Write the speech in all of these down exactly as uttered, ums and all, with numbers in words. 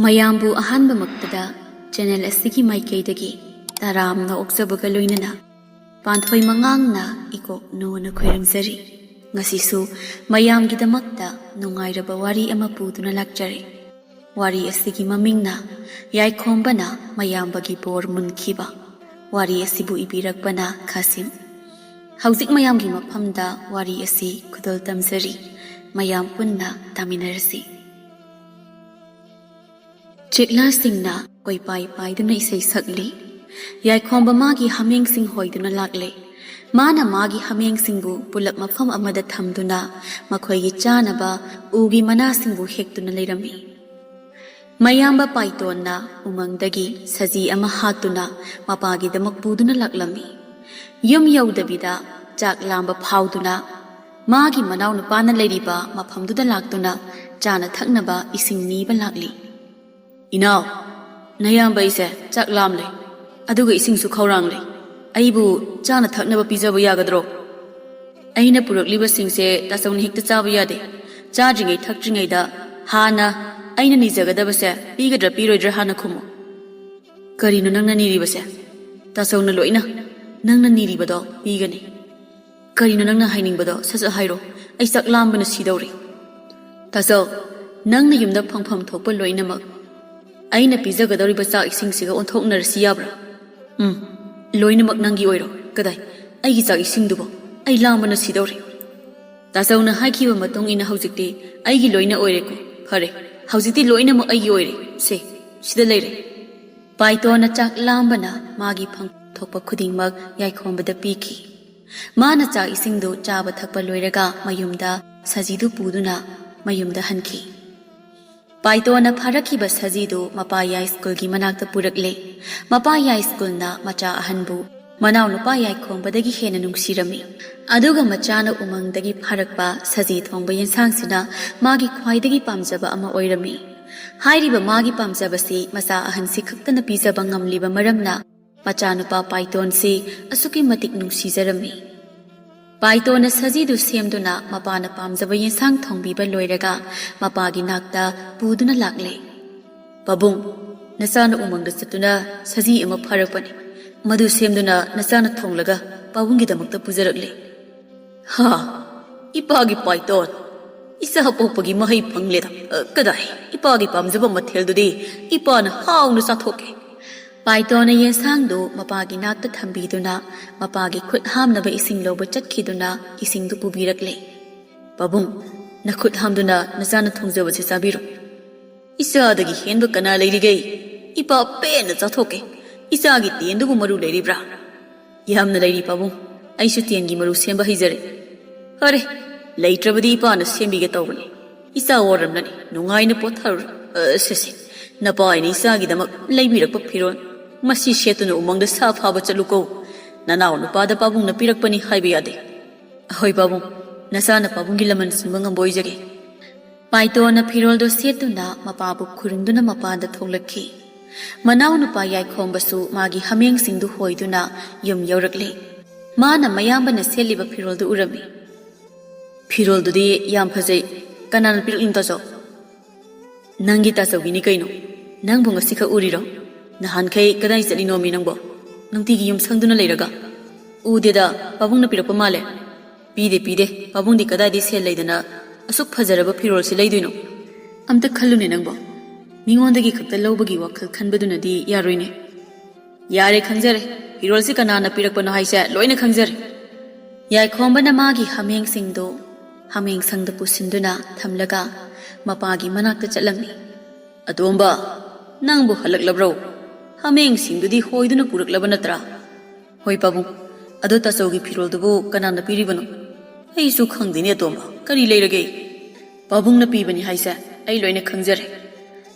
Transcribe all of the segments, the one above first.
ꯃꯌꯥꯝꯕꯨ ꯑꯍꯥꯟꯕꯃꯛꯇꯗ ꯆꯦꯅꯦꯜ ꯑꯁꯤꯒꯤ ꯃꯥꯏꯀꯩꯗꯒꯤ ꯇꯔꯥꯝꯅ ꯑꯣꯛꯆꯕꯒ ꯂꯣꯏꯅꯅ ꯄꯥꯟꯊꯣꯏ ꯃꯉꯥꯡꯅ ꯏꯀꯣꯛ ꯅꯣꯅ ꯈꯣꯏꯔꯝꯖꯔꯤ꯫ ꯉꯁꯤꯁꯨ ꯃꯌꯥꯝꯒꯤꯗꯃꯛꯇ ꯅꯨꯡꯉꯥꯏꯔꯕ ꯋꯥꯔꯤ ꯑꯃ ꯄꯨꯗꯨꯅ ꯂꯥꯛꯆꯔꯦ꯫ ꯋꯥꯔꯤ ꯑꯁꯤꯒꯤ ꯃꯃꯤꯡꯅ ꯌꯥꯏꯈꯣꯝꯕꯅ ꯃꯌꯥꯝꯕꯒꯤ ꯕꯣꯔ ꯃꯨꯟꯈꯤꯕ꯫ ꯋꯥꯔꯤ ꯑꯁꯤꯕꯨ ꯏꯕꯤꯔꯛꯄꯅ ꯈꯥꯁꯤꯝ꯫ ꯍꯧꯖꯤꯛ ꯃꯌꯥꯝꯒꯤ ꯃꯐꯝꯗ ꯋꯥꯔꯤ ꯑꯁꯤ ꯈꯨꯗꯣꯜ ꯇꯝꯖꯔꯤ꯫ ꯃꯌꯥꯝ ꯄꯨꯟꯅ ꯇꯥꯃꯤꯟꯅꯔꯁꯤ꯫ ꯆꯦꯛꯂꯥꯁꯤꯡꯅ ꯀꯣꯏꯄꯥꯏ ꯄꯥꯏꯗꯨꯅ ꯏꯁꯩ ꯁꯛꯂꯤ꯫ ꯌꯥꯏꯈꯣꯝꯕ ꯃꯥꯒꯤ ꯍꯥꯃꯦꯡꯁꯤꯡ ꯍꯣꯏꯗꯨꯅ ꯂꯥꯛꯂꯦ꯫ ꯃꯥꯅ ꯃꯥꯒꯤ ꯍꯥꯃꯦꯡꯁꯤꯡꯕꯨ ꯄꯨꯂꯞ ꯃꯐꯝ ꯑꯃꯗ ꯊꯝꯗꯨꯅ ꯃꯈꯣꯏꯒꯤ ꯆꯥꯅꯕ ꯎꯒꯤ ꯃꯅꯥꯁꯤꯡꯕꯨ ꯍꯦꯛꯇꯨꯅ ꯂꯩꯔꯝꯃꯤ꯫ ꯃꯌꯥꯝꯕ ꯄꯥꯏꯇꯣꯟꯅ ꯎꯃꯪꯗꯒꯤ ꯁꯖꯤ ꯑꯃ ꯍꯥꯠꯇꯨꯅ ꯃꯄꯥꯒꯤꯗꯃꯛ ꯄꯨꯗꯨꯅ ꯂꯥꯛꯂꯝꯃꯤ꯫ ꯌꯨꯝ ꯌꯧꯗꯕꯤꯗ ꯆꯥꯛ ꯂꯥꯝꯕ ꯐꯥꯎꯗꯨꯅ ꯃꯥꯒꯤ ꯃꯅꯥꯎꯅꯨꯄꯥꯅ ꯂꯩꯔꯤꯕ ꯃꯐꯝꯗꯨꯗ ꯂꯥꯛꯇꯨꯅ ꯆꯥꯅ ꯊꯛꯅꯕ ꯏꯁꯤꯡ ꯅꯤꯕ ꯂꯥꯛꯂꯤ꯫ "ꯏꯅꯥꯎ, ꯅꯌꯥꯝꯕ ꯑꯩꯁꯦ ꯆꯥꯛ ꯂꯥꯝꯂꯦ, ꯑꯗꯨꯒ ꯏꯁꯤꯡꯁꯨ ꯈꯧꯔꯥꯡꯂꯦ꯫ ꯑꯩꯕꯨ ꯆꯥꯅ ꯊꯛꯅꯕ ꯄꯤꯖꯕ ꯌꯥꯒꯗ꯭ꯔꯣ?" "ꯑꯩꯅ ꯄꯨꯔꯛꯂꯤꯕꯁꯤꯡꯁꯦ ꯇꯥꯆꯧꯅ ꯍꯦꯛꯇ ꯆꯥꯕ ꯌꯥꯗꯦ꯫ ꯆꯥꯗ꯭ꯔꯤꯉꯩ ꯊꯛꯇ꯭ꯔꯤꯉꯩꯗ ꯍꯥꯟꯅ ꯑꯩꯅ ꯅꯤꯖꯒꯗꯕꯁꯦ ꯄꯤꯒꯗ꯭ꯔꯥ ꯄꯤꯔꯣꯏꯗ꯭ꯔꯥ ꯍꯥꯟꯅ ꯈꯨꯝꯃꯨ꯫" "ꯀꯔꯤꯅꯣ ꯅꯪꯅ ꯅꯤꯔꯤꯕꯁꯦ?" "ꯇꯥꯆꯧꯅ ꯂꯣꯏꯅ ꯅꯪꯅ ꯅꯤꯔꯤꯕꯗꯣ ꯄꯤꯒꯅꯤ꯫" "ꯀꯔꯤꯅꯣ ꯅꯪꯅ ꯍꯥꯏꯅꯤꯡꯕꯗꯣ? ꯁꯠ ꯁꯠ ꯍꯥꯏꯔꯣ, ꯑꯩ ꯆꯥꯛ ꯂꯥꯝꯕꯅ ꯁꯤꯗꯧꯔꯦ꯫" "ꯇꯥꯆꯧ, ꯅꯪꯅ ꯌꯨꯝꯗ ꯐꯪꯐꯝ ꯊꯣꯛꯄ ꯂꯣꯏꯅꯃꯛ ꯑꯩꯅ ꯄꯤꯖꯒꯗꯧꯔꯤꯕ ꯆꯥꯛ ꯏꯁꯤꯡꯁꯤꯒ ꯑꯣꯟꯊꯣꯛꯅꯔꯁꯤ ꯌꯥꯕ꯭ꯔꯥ?" "ꯎꯝ, ꯂꯣꯏꯅꯃꯛ ꯅꯪꯒꯤ ꯑꯣꯏꯔꯣ꯫" "ꯀꯗꯥꯏ? ꯑꯩꯒꯤ ꯆꯥꯛ ꯏꯁꯤꯡꯗꯨꯕꯣ? ꯑꯩ ꯂꯥꯝꯕꯅ ꯁꯤꯗꯧꯔꯦ꯫" "ꯇꯥꯆꯧꯅ ꯍꯥꯏꯈꯤꯕ ꯃꯇꯨꯡ ꯏꯟꯅ ꯍꯧꯖꯤꯛꯇꯤ ꯑꯩꯒꯤ ꯂꯣꯏꯅ ꯑꯣꯏꯔꯦꯀꯣ꯫ ꯐꯔꯦ, ꯍꯧꯖꯤꯛꯇꯤ ꯂꯣꯏꯅꯃꯛ ꯑꯩꯒꯤ ꯑꯣꯏꯔꯦ꯫ ꯁꯦ, ꯁꯤꯗ ꯂꯩꯔꯦ꯫" ꯄꯥꯏꯇꯣꯟꯅ ꯆꯥꯛ ꯂꯥꯝꯕꯅ ꯃꯥꯒꯤ ꯐꯪꯐꯝ ꯊꯣꯛꯄ ꯈꯨꯗꯤꯡꯃꯛ ꯌꯥꯏꯈꯣꯝꯕꯗ ꯄꯤꯈꯤ꯫ ꯃꯥꯅ ꯆꯥꯛ ꯏꯁꯤꯡꯗꯨ ꯆꯥꯕ ꯊꯛꯄ ꯂꯣꯏꯔꯒ ꯃꯌꯨꯝꯗ ꯁꯖꯤꯗꯨ ꯄꯨꯗꯨꯅ ꯃꯌꯨꯝꯗ ꯍꯟꯈꯤ꯫ ꯄꯥꯏꯇꯣꯟꯅ ꯐꯥꯔꯛꯈꯤꯕ ꯁꯖꯤꯗꯨ ꯃꯄꯥ ꯌꯥꯏꯁ꯭ꯀꯨꯜꯒꯤ ꯃꯅꯥꯛꯇ ꯄꯨꯔꯛꯂꯦ꯫ ꯃꯄꯥ ꯌꯥꯏꯁ꯭ꯀꯨꯜꯅ ꯃꯆꯥ ꯑꯍꯟꯕꯨ ꯃꯅꯥꯎꯅꯨꯄꯥ ꯌꯥꯏꯈꯣꯝꯕꯗꯒꯤ ꯍꯦꯟꯅ ꯅꯨꯡꯁꯤꯔꯝꯃꯤ꯫ ꯑꯗꯨꯒ ꯃꯆꯥꯅ ꯎꯃꯪꯗꯒꯤ ꯐꯥꯔꯛꯄ ꯁꯖꯤ ꯊꯣꯡꯕ ꯌꯦꯟꯁꯥꯡꯁꯤꯅ ꯃꯥꯒꯤ ꯈ꯭ꯋꯥꯏꯗꯒꯤ ꯄꯥꯝꯖꯕ ꯑꯃ ꯑꯣꯏꯔꯝꯃꯤ꯫ ꯍꯥꯏꯔꯤꯕ ꯃꯥꯒꯤ ꯄꯥꯝꯖꯕꯁꯤ ꯃꯆꯥ ꯑꯍꯟꯁꯤ ꯈꯛꯇꯅ ꯄꯤꯖꯕ ꯉꯝꯂꯤꯕ ꯃꯔꯝꯅ ꯃꯆꯥꯅꯨꯄꯥ ꯄꯥꯏꯇꯣꯟꯁꯤ ꯑꯁꯨꯛꯀꯤ ꯃꯇꯤꯛ ꯅꯨꯡꯁꯤꯖꯔꯝꯃꯤ꯫ ꯄꯥꯏꯇꯣꯟꯅ ꯁꯖꯤꯗꯨ ꯁꯦꯝꯗꯨꯅ ꯃꯄꯥꯅ ꯄꯥꯝꯖꯕ ꯌꯦꯟꯁꯥꯡ ꯊꯣꯡꯕꯤꯕ ꯂꯣꯏꯔꯒ ꯃꯄꯥꯒꯤ ꯅꯥꯛꯇ ꯄꯨꯗꯨꯅ ꯂꯥꯛꯂꯦ꯫ "ꯄꯥꯕꯨꯡ, ꯅꯆꯥꯅ ꯎꯃꯪꯗ ꯆꯠꯇꯨꯅ ꯁꯖꯤ ꯑꯃ ꯐꯥꯔꯛꯄꯅꯤ꯫ ꯃꯗꯨ ꯁꯦꯝꯗꯨꯅ ꯅꯆꯥꯅ ꯊꯣꯡꯂꯒ ꯄꯥꯕꯨꯡꯒꯤꯗꯃꯛꯇ ꯄꯨꯖꯔꯛꯂꯦ꯫" "ꯍꯥ? ꯏꯄꯥꯒꯤ ꯄꯥꯏꯇꯣꯟ? ꯏꯆꯥ ꯄꯣꯛꯄꯒꯤ ꯃꯍꯩ ꯐꯪꯂꯦꯗ꯫ ꯑ, ꯀꯗꯥꯏ? ꯏꯄꯥꯒꯤ ꯄꯥꯝꯖꯕ ꯃꯊꯦꯜꯗꯨꯗꯤ ꯏꯄꯥꯅ ꯍꯥꯎꯅ ꯆꯥꯊꯣꯛꯀꯦ꯫" ꯄꯥꯏꯇꯣꯟꯅ ꯌꯦꯟꯁꯥꯡꯗꯨ ꯃꯄꯥꯒꯤ ꯅꯥꯛꯇ ꯊꯝꯕꯤꯗꯨꯅ ꯃꯄꯥꯒꯤ ꯈꯨꯠ ꯍꯥꯝꯅꯕ ꯏꯁꯤꯡ ꯂꯧꯕ ꯆꯠꯈꯤꯗꯨꯅ ꯏꯁꯤꯡꯗꯨ ꯄꯨꯕꯤꯔꯛꯂꯦ꯫ "ꯄꯥꯕꯨꯡ, ꯅꯈꯨꯠ ꯍꯥꯝꯗꯨꯅ ꯅꯆꯥꯅ ꯊꯣꯡꯖꯕꯁꯤ ꯆꯥꯕꯤꯔꯣ꯫ ꯏꯆꯥꯗꯒꯤ ꯍꯦꯟꯕ ꯀꯅꯥ ꯂꯩꯔꯤꯒꯦ? ꯏꯄꯥ ꯄꯦꯟꯅ ꯆꯥꯊꯣꯛꯀꯦ꯫ ꯏꯆꯥꯒꯤ ꯇꯦꯟꯗꯨꯕꯨ ꯃꯔꯨ ꯂꯩꯔꯤꯕ꯭ꯔꯥ?" "ꯌꯥꯝꯅ ꯂꯩꯔꯤ ꯄꯥꯕꯨꯡ꯫ ꯑꯩꯁꯨ ꯇꯦꯟꯒꯤ ꯃꯔꯨ ꯁꯦꯝꯕ ꯍꯩꯖꯔꯦ꯫" "ꯐꯔꯦ, ꯂꯩꯇ꯭ꯔꯕꯗꯤ ꯏꯄꯥꯅ ꯁꯦꯝꯕꯤꯒꯦ ꯇꯧꯕꯅꯤ꯫ ꯏꯆꯥ ꯋꯥꯔꯝꯂꯅꯤ, ꯅꯨꯡꯉꯥꯏꯅ ꯄꯣꯊꯥꯔꯨꯔꯣ꯫ ꯑ, ꯁꯦ, ꯁꯦ, ꯅꯄꯥ ꯑꯩꯅ ꯏꯆꯥꯒꯤꯗꯃꯛ ꯂꯩꯕꯤꯔꯛꯄ ꯐꯤꯔꯣꯜ꯫ ꯃꯁꯤ ꯁꯦꯠꯇꯨꯅ ꯎꯃꯪꯗ ꯁꯥ ꯐꯥꯕ ꯆꯠꯂꯨꯀꯣ꯫ ꯅꯅꯥꯎ ꯅꯨꯄꯥꯗ ꯄꯥꯕꯨꯡꯅ ꯄꯤꯔꯛꯄꯅꯤ ꯍꯥꯏꯕ ꯌꯥꯗꯦ꯫" "ꯍꯣꯏ ꯄꯥꯕꯨꯡ, ꯅꯆꯥꯅ ꯄꯥꯕꯨꯡꯒꯤ ꯂꯃꯟ ꯁꯤꯡꯕ ꯉꯝꯕ ꯑꯣꯏꯖꯒꯦ꯫" ꯄꯥꯏꯇꯣꯟꯅ ꯐꯤꯔꯣꯜꯗꯣ ꯁꯦꯠꯇꯨꯅ ꯃꯄꯥꯕꯨ ꯈꯨꯔꯨꯝꯗꯨꯅ ꯃꯄꯥꯟꯗ ꯊꯣꯛꯂꯛꯈꯤ꯫ ꯃꯅꯥꯎ ꯅꯨꯄꯥ ꯌꯥꯏꯈꯣꯝꯕꯁꯨ ꯃꯥꯒꯤ ꯍꯥꯃꯦꯡꯁꯤꯡꯗꯨ ꯍꯣꯏꯗꯨꯅ ꯌꯨꯝ ꯌꯧꯔꯛꯂꯦ꯫ ꯃꯥꯅ ꯃꯌꯥꯝꯕꯅ ꯁꯦꯠꯂꯤꯕ ꯐꯤꯔꯣꯜꯗꯨ ꯎꯔꯝꯃꯤ꯫ "ꯐꯤꯔꯣꯜꯗꯨꯗꯤ ꯌꯥꯝ ꯐꯖꯩ꯫ ꯀꯅꯥꯅ ꯄꯤꯔꯛꯂꯤꯅꯣ ꯇꯥꯆꯧ?" "ꯅꯪꯒꯤ ꯇꯥꯆꯧꯒꯤꯅꯤ ꯀꯩꯅꯣ꯫ ꯅꯪꯕꯨ ꯉꯁꯤꯈꯛ ꯎꯔꯤꯔꯣ? ꯅꯍꯥꯟꯈꯩ ꯀꯗꯥꯏ ꯆꯠꯂꯤꯅꯣꯃꯤ ꯅꯪꯕꯣ? ꯅꯨꯡꯇꯤꯒꯤ ꯌꯨꯝ ꯁꯪꯗꯨꯅ ꯂꯩꯔꯒ?" "ꯎꯗꯦꯗ, ꯄꯥꯕꯨꯡꯅ ꯄꯤꯔꯛꯄ ꯃꯥꯜꯂꯦ꯫" "ꯄꯤꯗꯦ, ꯄꯤꯗꯦ꯫ ꯄꯥꯕꯨꯡꯗꯤ ꯀꯗꯥꯏꯗꯒꯤ ꯁꯦꯜ ꯂꯩꯗꯅ ꯑꯁꯨꯛ ꯐꯖꯔꯕ ꯐꯤꯔꯣꯜꯁꯤ ꯂꯩꯗꯣꯏꯅꯣ? ꯑꯝꯇ ꯈꯜꯂꯨꯅꯦ ꯅꯪꯕꯣ꯫ ꯃꯤꯉꯣꯟꯗꯒꯤ ꯈꯛꯇ ꯂꯧꯕꯒꯤ ꯋꯥꯈꯜ ꯈꯟꯕꯗꯨꯅꯗꯤ ꯌꯥꯔꯣꯏꯅꯦ꯫" "ꯌꯥꯔꯦ, ꯈꯪꯖꯔꯦ꯫ ꯐꯤꯔꯣꯜꯁꯤ ꯀꯅꯥꯅ ꯄꯤꯔꯛꯄꯅꯣ ꯍꯥꯏꯁꯦ ꯂꯣꯏꯅ ꯈꯪꯖꯔꯦ꯫" ꯌꯥꯏꯈꯣꯝꯕꯅ ꯃꯥꯒꯤ ꯍꯥꯃꯦꯡꯁꯤꯡꯗꯨ ꯍꯥꯃꯦꯡ ꯁꯪꯗ ꯄꯨꯁꯤꯟꯗꯨꯅ ꯊꯝꯂꯒ ꯃꯄꯥꯒꯤ ꯃꯅꯥꯛꯇ ꯆꯠꯂꯝꯃꯤ꯫ "ꯑꯇꯣꯝꯕ, ꯅꯪꯕꯨ ꯍꯜꯂꯛꯂꯕ꯭ꯔꯣ? ꯍꯥꯃꯦꯡꯁꯤꯡꯗꯨꯗꯤ ꯍꯣꯏꯗꯨꯅ ꯄꯨꯔꯛꯂꯕ ꯅꯠꯇ꯭ꯔꯥ?" "ꯍꯣꯏ ꯄꯥꯕꯨꯡ꯫ ꯑꯗꯣ ꯇꯥꯆꯧꯒꯤ ꯐꯤꯔꯣꯜꯗꯨꯕꯨ ꯀꯅꯥꯅ ꯄꯤꯔꯤꯕꯅꯣ?" "ꯑꯩꯁꯨ ꯈꯪꯗꯦꯅꯦ ꯑꯇꯣꯝꯕ, ꯀꯔꯤ ꯂꯩꯔꯒꯦ?" "ꯄꯥꯕꯨꯡꯅ ꯄꯤꯕꯅꯤ ꯍꯥꯏꯁꯦ ꯑꯩ ꯂꯣꯏꯅ ꯈꯪꯖꯔꯦ꯫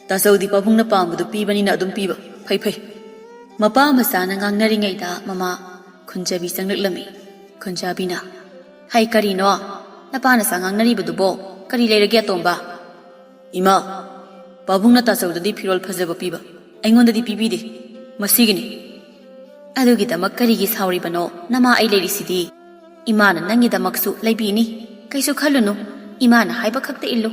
ꯇꯥꯆꯧꯗꯤ ꯄꯥꯕꯨꯡꯅ ꯄꯥꯝꯕꯗꯨ ꯄꯤꯕꯅꯤꯅ ꯑꯗꯨꯝ ꯄꯤꯕ꯫ ꯐꯩ, ꯐꯩ꯫" ꯃꯄꯥ ꯃꯆꯥꯅ ꯉꯥꯡꯅꯔꯤꯉꯩꯗ ꯃꯃꯥ ꯈꯨꯟꯖꯥꯕꯤ ꯆꯪꯂꯛꯂꯝꯃꯤ꯫ ꯈꯨꯟꯖꯥꯕꯤꯅ, "ꯍꯩ, ꯀꯔꯤꯅꯣ? ꯅꯄꯥ ꯅꯆꯥ ꯉꯥꯡꯅꯔꯤꯕꯗꯨꯕꯣ? ꯀꯔꯤ ꯂꯩꯔꯒꯦ ꯑꯇꯣꯝꯕ?" "ꯏꯃꯥ, ꯄꯥꯕꯨꯡꯅ ꯇꯥꯆꯧꯗꯗꯤ ꯐꯤꯔꯣꯜ ꯐꯖꯕ ꯄꯤꯕ, ꯑꯩꯉꯣꯟꯗꯗꯤ ꯄꯤꯕꯤꯗꯦ꯫ ꯃꯁꯤꯒꯤꯅꯤ꯫" "ꯑꯗꯨꯒꯤꯗꯃꯛ ꯀꯔꯤꯒꯤ ꯁꯥꯎꯔꯤꯕꯅꯣ? ꯅꯃꯥ ꯑꯩ ꯂꯩꯔꯤꯁꯤꯗꯤ꯫ ꯏꯃꯥꯅ ꯅꯪꯒꯤꯗꯃꯛꯁꯨ ꯂꯩꯕꯤꯅꯤ꯫ ꯀꯩꯁꯨ ꯈꯜꯂꯨꯅꯨ꯫ ꯏꯃꯥꯅ ꯍꯥꯏꯕ ꯈꯛꯇ ꯏꯜꯂꯨ꯫"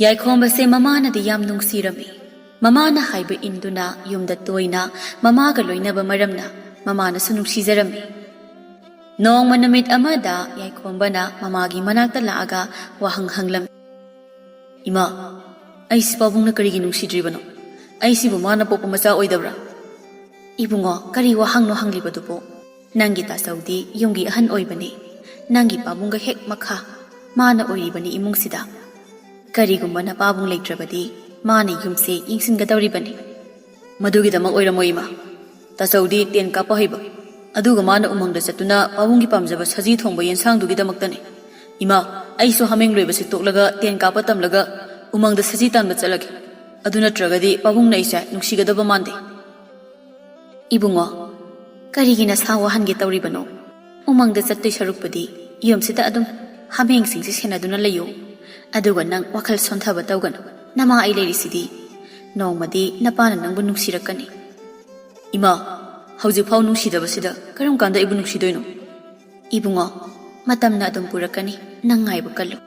ꯌꯥꯏꯈꯣꯝꯕꯁꯦ ꯃꯃꯥꯅꯗꯤ ꯌꯥꯝ ꯅꯨꯡꯁꯤꯔꯝꯃꯤ꯫ ꯃꯃꯥꯅ ꯍꯥꯏꯕ ꯏꯟꯗꯨꯅ ꯌꯨꯝꯗ ꯇꯣꯏꯅ ꯃꯃꯥꯒ ꯂꯣꯏꯅꯕ ꯃꯔꯝꯅ ꯃꯃꯥꯅꯁꯨ ꯅꯨꯡꯁꯤꯖꯔꯝꯃꯤ꯫ ꯅꯣꯡꯃ ꯅꯨꯃꯤꯠ ꯑꯃꯗ ꯌꯥꯏꯈꯣꯝꯕꯅ ꯃꯃꯥꯒꯤ ꯃꯅꯥꯛꯇ ꯂꯥꯛꯑꯒ ꯋꯥꯍꯪ ꯍꯪꯂꯝꯃꯤ꯫ "ꯏꯃꯥ, ꯑꯩꯁꯤ ꯄꯥꯕꯨꯡꯅ ꯀꯔꯤꯒꯤ ꯅꯨꯡꯁꯤꯗ꯭ꯔꯤꯕꯅꯣ? ꯑꯩꯁꯤꯕꯨ ꯃꯥꯅ ꯄꯣꯛꯄ ꯃꯆꯥ ꯑꯣꯏꯗꯕ꯭ꯔꯥ?" "ꯏꯕꯨꯡꯉꯣ, ꯀꯔꯤ ꯋꯥꯍꯪꯅꯣ ꯍꯪꯂꯤꯕꯗꯨꯕꯨ? ꯅꯪꯒꯤ ꯇꯥꯆꯧꯗꯤ ꯌꯨꯝꯒꯤ ꯑꯍꯟ ꯑꯣꯏꯕꯅꯤ꯫ ꯅꯪꯒꯤ ꯄꯥꯕꯨꯡꯒ ꯍꯦꯛ ꯃꯈꯥ꯫ ꯃꯥꯅ ꯑꯣꯏꯔꯤꯕꯅꯤ ꯏꯃꯨꯡꯁꯤꯗ꯫ ꯀꯔꯤꯒꯨꯝꯕ ꯅꯄꯥꯕꯨꯡ ꯂꯩꯇ꯭ꯔꯕꯗꯤ ꯃꯥꯅ ꯌꯨꯝꯁꯦ ꯌꯦꯡꯁꯤꯟꯒꯗꯧꯔꯤꯕꯅꯤ꯫" "ꯃꯗꯨꯒꯤꯗꯃꯛ ꯑꯣꯏꯔꯝꯃꯣꯏ, ꯏꯃꯥ꯫ ꯇꯥꯆꯧꯗꯤ ꯇꯦꯟ ꯀꯥꯞꯄ ꯍꯩꯕ, ꯑꯗꯨꯒ ꯃꯥꯅ ꯎꯃꯪꯗ ꯆꯠꯇꯨꯅ ꯄꯥꯕꯨꯡꯒꯤ ꯄꯥꯝꯖꯕ ꯁꯖꯤ ꯊꯣꯡꯕ ꯌꯦꯟꯁꯥꯡꯗꯨꯒꯤꯗꯃꯛꯇꯅꯤ꯫ ꯏꯃꯥ, ꯑꯩꯁꯨ ꯍꯥꯃꯦꯡ ꯂꯣꯏꯕꯁꯤ ꯇꯣꯛꯂꯒ ꯇꯦꯟ ꯀꯥꯞꯄ ꯇꯝꯂꯒ ꯎꯃꯪꯗ ꯁꯖꯤ ꯇꯥꯟꯕ ꯆꯠꯂꯒꯦ꯫ ꯑꯗꯨ ꯅꯠꯇ꯭ꯔꯒꯗꯤ ꯄꯥꯕꯨꯡꯅ ꯑꯩꯁꯦ ꯅꯨꯡꯁꯤꯒꯗꯕ ꯃꯥꯟꯗꯦ꯫" "ꯏꯕꯨꯡꯉꯣ, ꯀꯔꯤꯒꯤ ꯅꯁꯥ ꯋꯥꯍꯟꯒꯦ ꯇꯧꯔꯤꯕꯅꯣ? ꯎꯃꯪꯗ ꯆꯠꯇꯣꯏ ꯁꯔꯨꯛꯄꯨꯗꯤ ꯌꯨꯝꯁꯤꯗ ꯑꯗꯨꯝ ꯍꯥꯃꯦꯡꯁꯤꯡꯁꯤ ꯁꯦꯟꯅꯗꯨꯅ ꯂꯩꯌꯨ꯫ ꯑꯗꯨꯒ ꯅꯪ ꯋꯥꯈꯜ ꯁꯣꯟꯊꯕ ꯇꯧꯒꯅꯨ꯫ ꯅꯃꯥ ꯑꯩ ꯂꯩꯔꯤꯁꯤꯗꯤ꯫ ꯅꯣꯡꯃꯗꯤ ꯅꯄꯥꯅ ꯅꯪꯕꯨ ꯅꯨꯡꯁꯤꯔꯛꯀꯅꯤ꯫" "ꯏꯃꯥ, ꯍꯧꯖꯤꯛꯐꯥꯎ ꯅꯨꯡꯁꯤꯗꯕꯁꯤꯗ ꯀꯔꯝ ꯀꯥꯟꯗ ꯑꯩꯕꯨ ꯅꯨꯡꯁꯤꯗꯣꯏꯅꯣ?" "ꯏꯕꯨꯡꯉꯣ, ꯃꯇꯝꯅ ꯑꯗꯨꯝ ꯄꯨꯔꯛꯀꯅꯤ꯫ ꯅꯪ ꯉꯥꯏꯕ ꯀꯜꯂꯨ꯫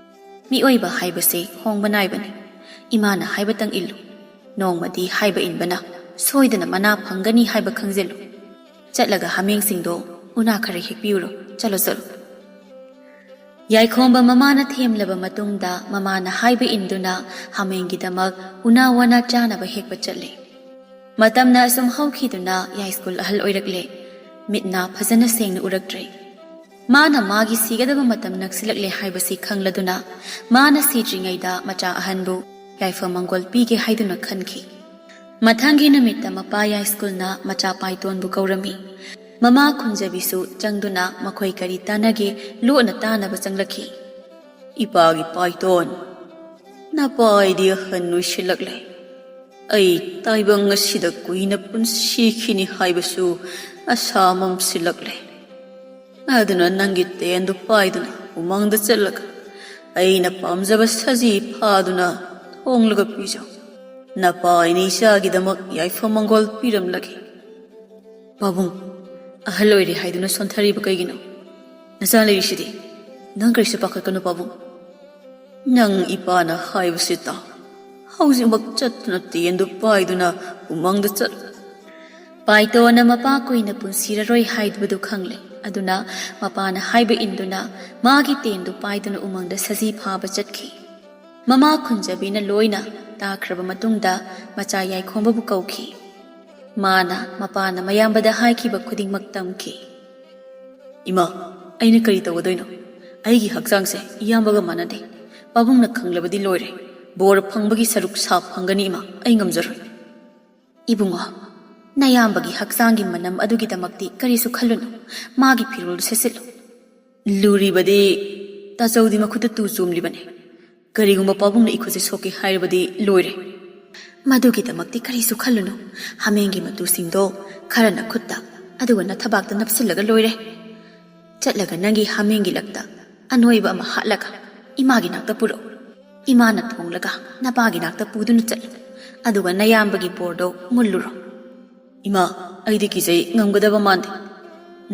ꯃꯤꯑꯣꯏꯕ ꯍꯥꯏꯕꯁꯦ ꯍꯣꯡꯕ ꯅꯥꯏꯕꯅꯤ꯫ ꯏꯃꯥꯅ ꯍꯥꯏꯕꯇꯪ ꯏꯜꯂꯨ꯫ ꯅꯣꯡꯃꯗꯤ ꯍꯥꯏꯕ ꯏꯟꯕꯅ ꯁꯣꯏꯗꯅ ꯃꯅꯥ ꯐꯪꯒꯅꯤ ꯍꯥꯏꯕ ꯈꯪꯖꯤꯜꯂꯨ꯫ ꯆꯠꯂꯒ ꯍꯥꯃꯦꯡꯁꯤꯡꯗꯣ ꯎꯅꯥ ꯈꯔ ꯍꯦꯛꯄꯤꯌꯨꯔꯣ꯫ ꯆꯠꯂꯣ, ꯆꯠꯂꯣ꯫" ꯌꯥꯏꯈꯣꯝꯕ ꯃꯃꯥꯅ ꯊꯦꯝꯂꯕ ꯃꯇꯨꯡꯗ ꯃꯃꯥꯅ ꯍꯥꯏꯕ ꯏꯟꯗꯨꯅ ꯍꯥꯃꯦꯡꯒꯤꯗꯃꯛ ꯎꯅꯥ ꯋꯥꯅꯥ ꯆꯥꯅꯕ ꯍꯦꯛꯄ ꯆꯠꯂꯦ꯫ ꯃꯇꯝꯅ ꯑꯁꯨꯝ ꯍꯧꯈꯤꯗꯨꯅ ꯌꯥꯏꯁ꯭ꯀꯨꯜ ꯑꯍꯜ ꯑꯣꯏꯔꯛꯂꯦ꯫ ꯃꯤꯠ ꯅꯥ ꯐꯖꯅ ꯁꯦꯡꯅ ꯎꯔꯛꯇ꯭ꯔꯦ꯫ ꯃꯥꯅ ꯃꯥꯒꯤ ꯁꯤꯒꯗꯕ ꯃꯇꯝ ꯅꯛꯁꯤꯜꯂꯛꯂꯦ ꯍꯥꯏꯕꯁꯤ ꯈꯪꯂꯗꯨꯅ ꯃꯥꯅ ꯁꯤꯗ꯭ꯔꯤꯉꯩꯗ ꯃꯆꯥ ꯑꯍꯟꯕꯨ ꯌꯥꯏꯐ ꯃꯪꯒꯣꯜ ꯄꯤꯒꯦ ꯍꯥꯏꯗꯨꯅ ꯈꯟꯈꯤ꯫ ꯃꯊꯪꯒꯤ ꯅꯨꯃꯤꯠꯇ ꯃꯄꯥ ꯌꯥꯏꯁ꯭ꯀꯨꯜꯅ ꯃꯆꯥ ꯄꯥꯏꯇꯣꯟꯕꯨ ꯀꯧꯔꯝꯃꯤ꯫ ꯃꯃꯥ ꯀꯨꯟꯖꯕꯤꯁꯨ ꯆꯪꯗꯨꯅ ꯃꯈꯣꯏ ꯀꯔꯤ ꯇꯥꯟꯅꯒꯦ ꯂꯣꯠꯅ ꯇꯥꯅꯕ ꯆꯪꯂꯛꯈꯤ꯫ "ꯏꯄꯥꯒꯤ ꯄꯥꯏꯇꯣꯟ, ꯅꯄꯥꯏꯗꯤ ꯑꯍꯟ ꯑꯣꯏꯁꯤꯜꯂꯛꯂꯦ꯫ ꯑꯩ ꯇꯥꯏꯕꯪ ꯑꯁꯤꯗ ꯀꯨꯏꯅ ꯄꯨꯟꯁꯤꯈꯤꯅꯤ ꯍꯥꯏꯕꯁꯨ ꯑꯁꯥ ꯃꯝꯁꯤꯜꯂꯛꯂꯦ꯫ ꯑꯗꯨꯅ ꯅꯪꯒꯤ ꯇꯦꯟꯗꯨ ꯄꯥꯏꯗꯨꯅ ꯎꯃꯪꯗ ꯆꯠꯂꯒ ꯑꯩꯅ ꯄꯥꯝꯖꯕ ꯁꯖꯤ ꯐꯥꯗꯨꯅ ꯊꯣꯡꯂꯒ ꯄꯤꯖꯧ꯫ ꯅꯄꯥꯏꯅ ꯏꯆꯥꯒꯤꯗꯃꯛ ꯌꯥꯏꯐ ꯃꯪꯒꯣꯜ ꯄꯤꯔꯝꯂꯒꯦ꯫" "ꯄꯥꯕꯨꯡ, ꯑꯍꯜ ꯑꯣꯏꯔꯦ ꯍꯥꯏꯗꯨꯅ ꯁꯣꯟꯊꯔꯤꯕ ꯀꯩꯒꯤꯅꯣ? ꯅꯆꯥ ꯂꯩꯔꯤꯁꯤꯗꯤ꯫ ꯅꯪ ꯀꯔꯤꯁꯨ ꯄꯥꯈꯠꯀꯅꯨ, ꯄꯥꯕꯨꯡ꯫ ꯅꯪ ꯏꯄꯥꯅ ꯍꯥꯏꯕꯁꯤ ꯇꯥꯎ꯫ ꯍꯧꯖꯤꯛꯃꯛ ꯆꯠꯇꯨꯅ ꯇꯦꯟꯗꯨ ꯄꯥꯏꯗꯨꯅ ꯎꯃꯪꯗ ꯆꯠꯂꯨ꯫ ꯄꯥꯏꯇꯣꯟꯅ ꯃꯄꯥ ꯀꯨꯏꯅ ꯄꯨꯟꯁꯤꯔꯔꯣꯏ ꯍꯥꯏꯕꯗꯨ ꯈꯪꯂꯦ꯫ ꯑꯗꯨꯅ ꯃꯄꯥꯅ ꯍꯥꯏꯕ ꯏꯟꯗꯨꯅ ꯃꯥꯒꯤ ꯇꯦꯟꯗꯨ ꯄꯥꯏꯗꯨꯅ ꯎꯃꯪꯗ ꯁꯖꯤ ꯐꯥꯕ ꯆꯠꯈꯤ꯫ ꯃꯃꯥ ꯈꯨꯟꯖꯕꯤꯅ ꯂꯣꯏꯅ ꯇꯥꯈ꯭ꯔꯕ ꯃꯇꯨꯡꯗ ꯃꯆꯥ ꯌꯥꯏꯈꯣꯝꯕꯕꯨ ꯀꯧꯈꯤ꯫ ꯃꯥꯅ ꯃꯄꯥꯅ ꯃꯌꯥꯝꯕꯗ ꯍꯥꯏꯈꯤꯕ ꯈꯨꯗꯤꯡꯃꯛ ꯇꯝꯈꯤ꯫ "ꯏꯃꯥ, ꯑꯩꯅ ꯀꯔꯤ ꯇꯧꯒꯗꯣꯏꯅꯣ? ꯑꯩꯒꯤ ꯍꯛꯆꯥꯡꯁꯦ ꯏꯌꯥꯝꯕꯒ ꯃꯥꯟꯅꯗꯦ꯫ ꯄꯥꯕꯨꯡꯅ ꯈꯪꯂꯕꯗꯤ ꯂꯣꯏꯔꯦ꯫ ꯕꯣꯔ ꯐꯪꯕꯒꯤ ꯁꯔꯨꯛ ꯁꯥꯞ ꯐꯪꯒꯅꯤ ꯏꯃꯥ, ꯑꯩ ꯉꯝꯖꯔꯣꯏ꯫" "ꯏꯕꯨꯡꯉꯣ, ꯅꯌꯥꯝꯕꯒꯤ ꯍꯛꯆꯥꯡꯒꯤ ꯃꯅꯝ ꯑꯗꯨꯒꯤꯗꯃꯛꯇꯤ ꯀꯔꯤꯁꯨ ꯈꯜꯂꯨꯅꯨ꯫ ꯃꯥꯒꯤ ꯐꯤꯔꯣꯜꯗꯨ ꯁꯦꯠꯆꯤꯜꯂꯨ꯫" "ꯂꯨꯔꯤꯕꯗꯤ ꯇꯥꯆꯧꯗꯤ ꯃꯈꯨꯠꯇ ꯇꯨ ꯆꯣꯝꯂꯤꯕꯅꯤ꯫ ꯀꯔꯤꯒꯨꯝꯕ ꯄꯥꯕꯨꯡꯅ ꯏꯈꯨꯠꯁꯦ ꯁꯣꯛꯀꯦ ꯍꯥꯏꯔꯕꯗꯤ ꯂꯣꯏꯔꯦ꯫" "ꯃꯗꯨꯒꯤꯗꯃꯛꯇꯤ ꯀꯔꯤꯁꯨ ꯈꯜꯂꯨꯅꯨ꯫ ꯍꯥꯃꯦꯡꯒꯤ ꯃꯇꯨꯁꯤꯡꯗꯣ ꯈꯔ ꯅꯈꯨꯠꯇ, ꯑꯗꯨꯒ ꯅꯊꯕꯥꯛꯇ ꯅꯞꯁꯤꯜꯂꯒ ꯂꯣꯏꯔꯦ꯫ ꯆꯠꯂꯒ ꯅꯪꯒꯤ ꯍꯥꯃꯦꯡꯒꯤ ꯂꯛꯇ ꯑꯅꯣꯏꯕ ꯑꯃ ꯍꯥꯠꯂꯒ ꯏꯃꯥꯒꯤ ꯅꯥꯛꯇ ꯄꯨꯔꯛꯎ꯫ ꯏꯃꯥꯅ ꯊꯣꯡꯂꯒ ꯅꯄꯥꯒꯤ ꯅꯥꯛꯇ ꯄꯨꯗꯨꯅ ꯆꯠꯂꯨ꯫ ꯑꯗꯨꯒ ꯅꯌꯥꯝꯕꯒꯤ ꯕꯣꯔꯗꯣ ꯃꯨꯜꯂꯨꯔꯣ꯫" "ꯏꯃꯥ, ꯑꯩꯗꯤ ꯀꯤꯖꯩ, ꯉꯝꯒꯗꯕ ꯃꯥꯟꯗꯦ꯫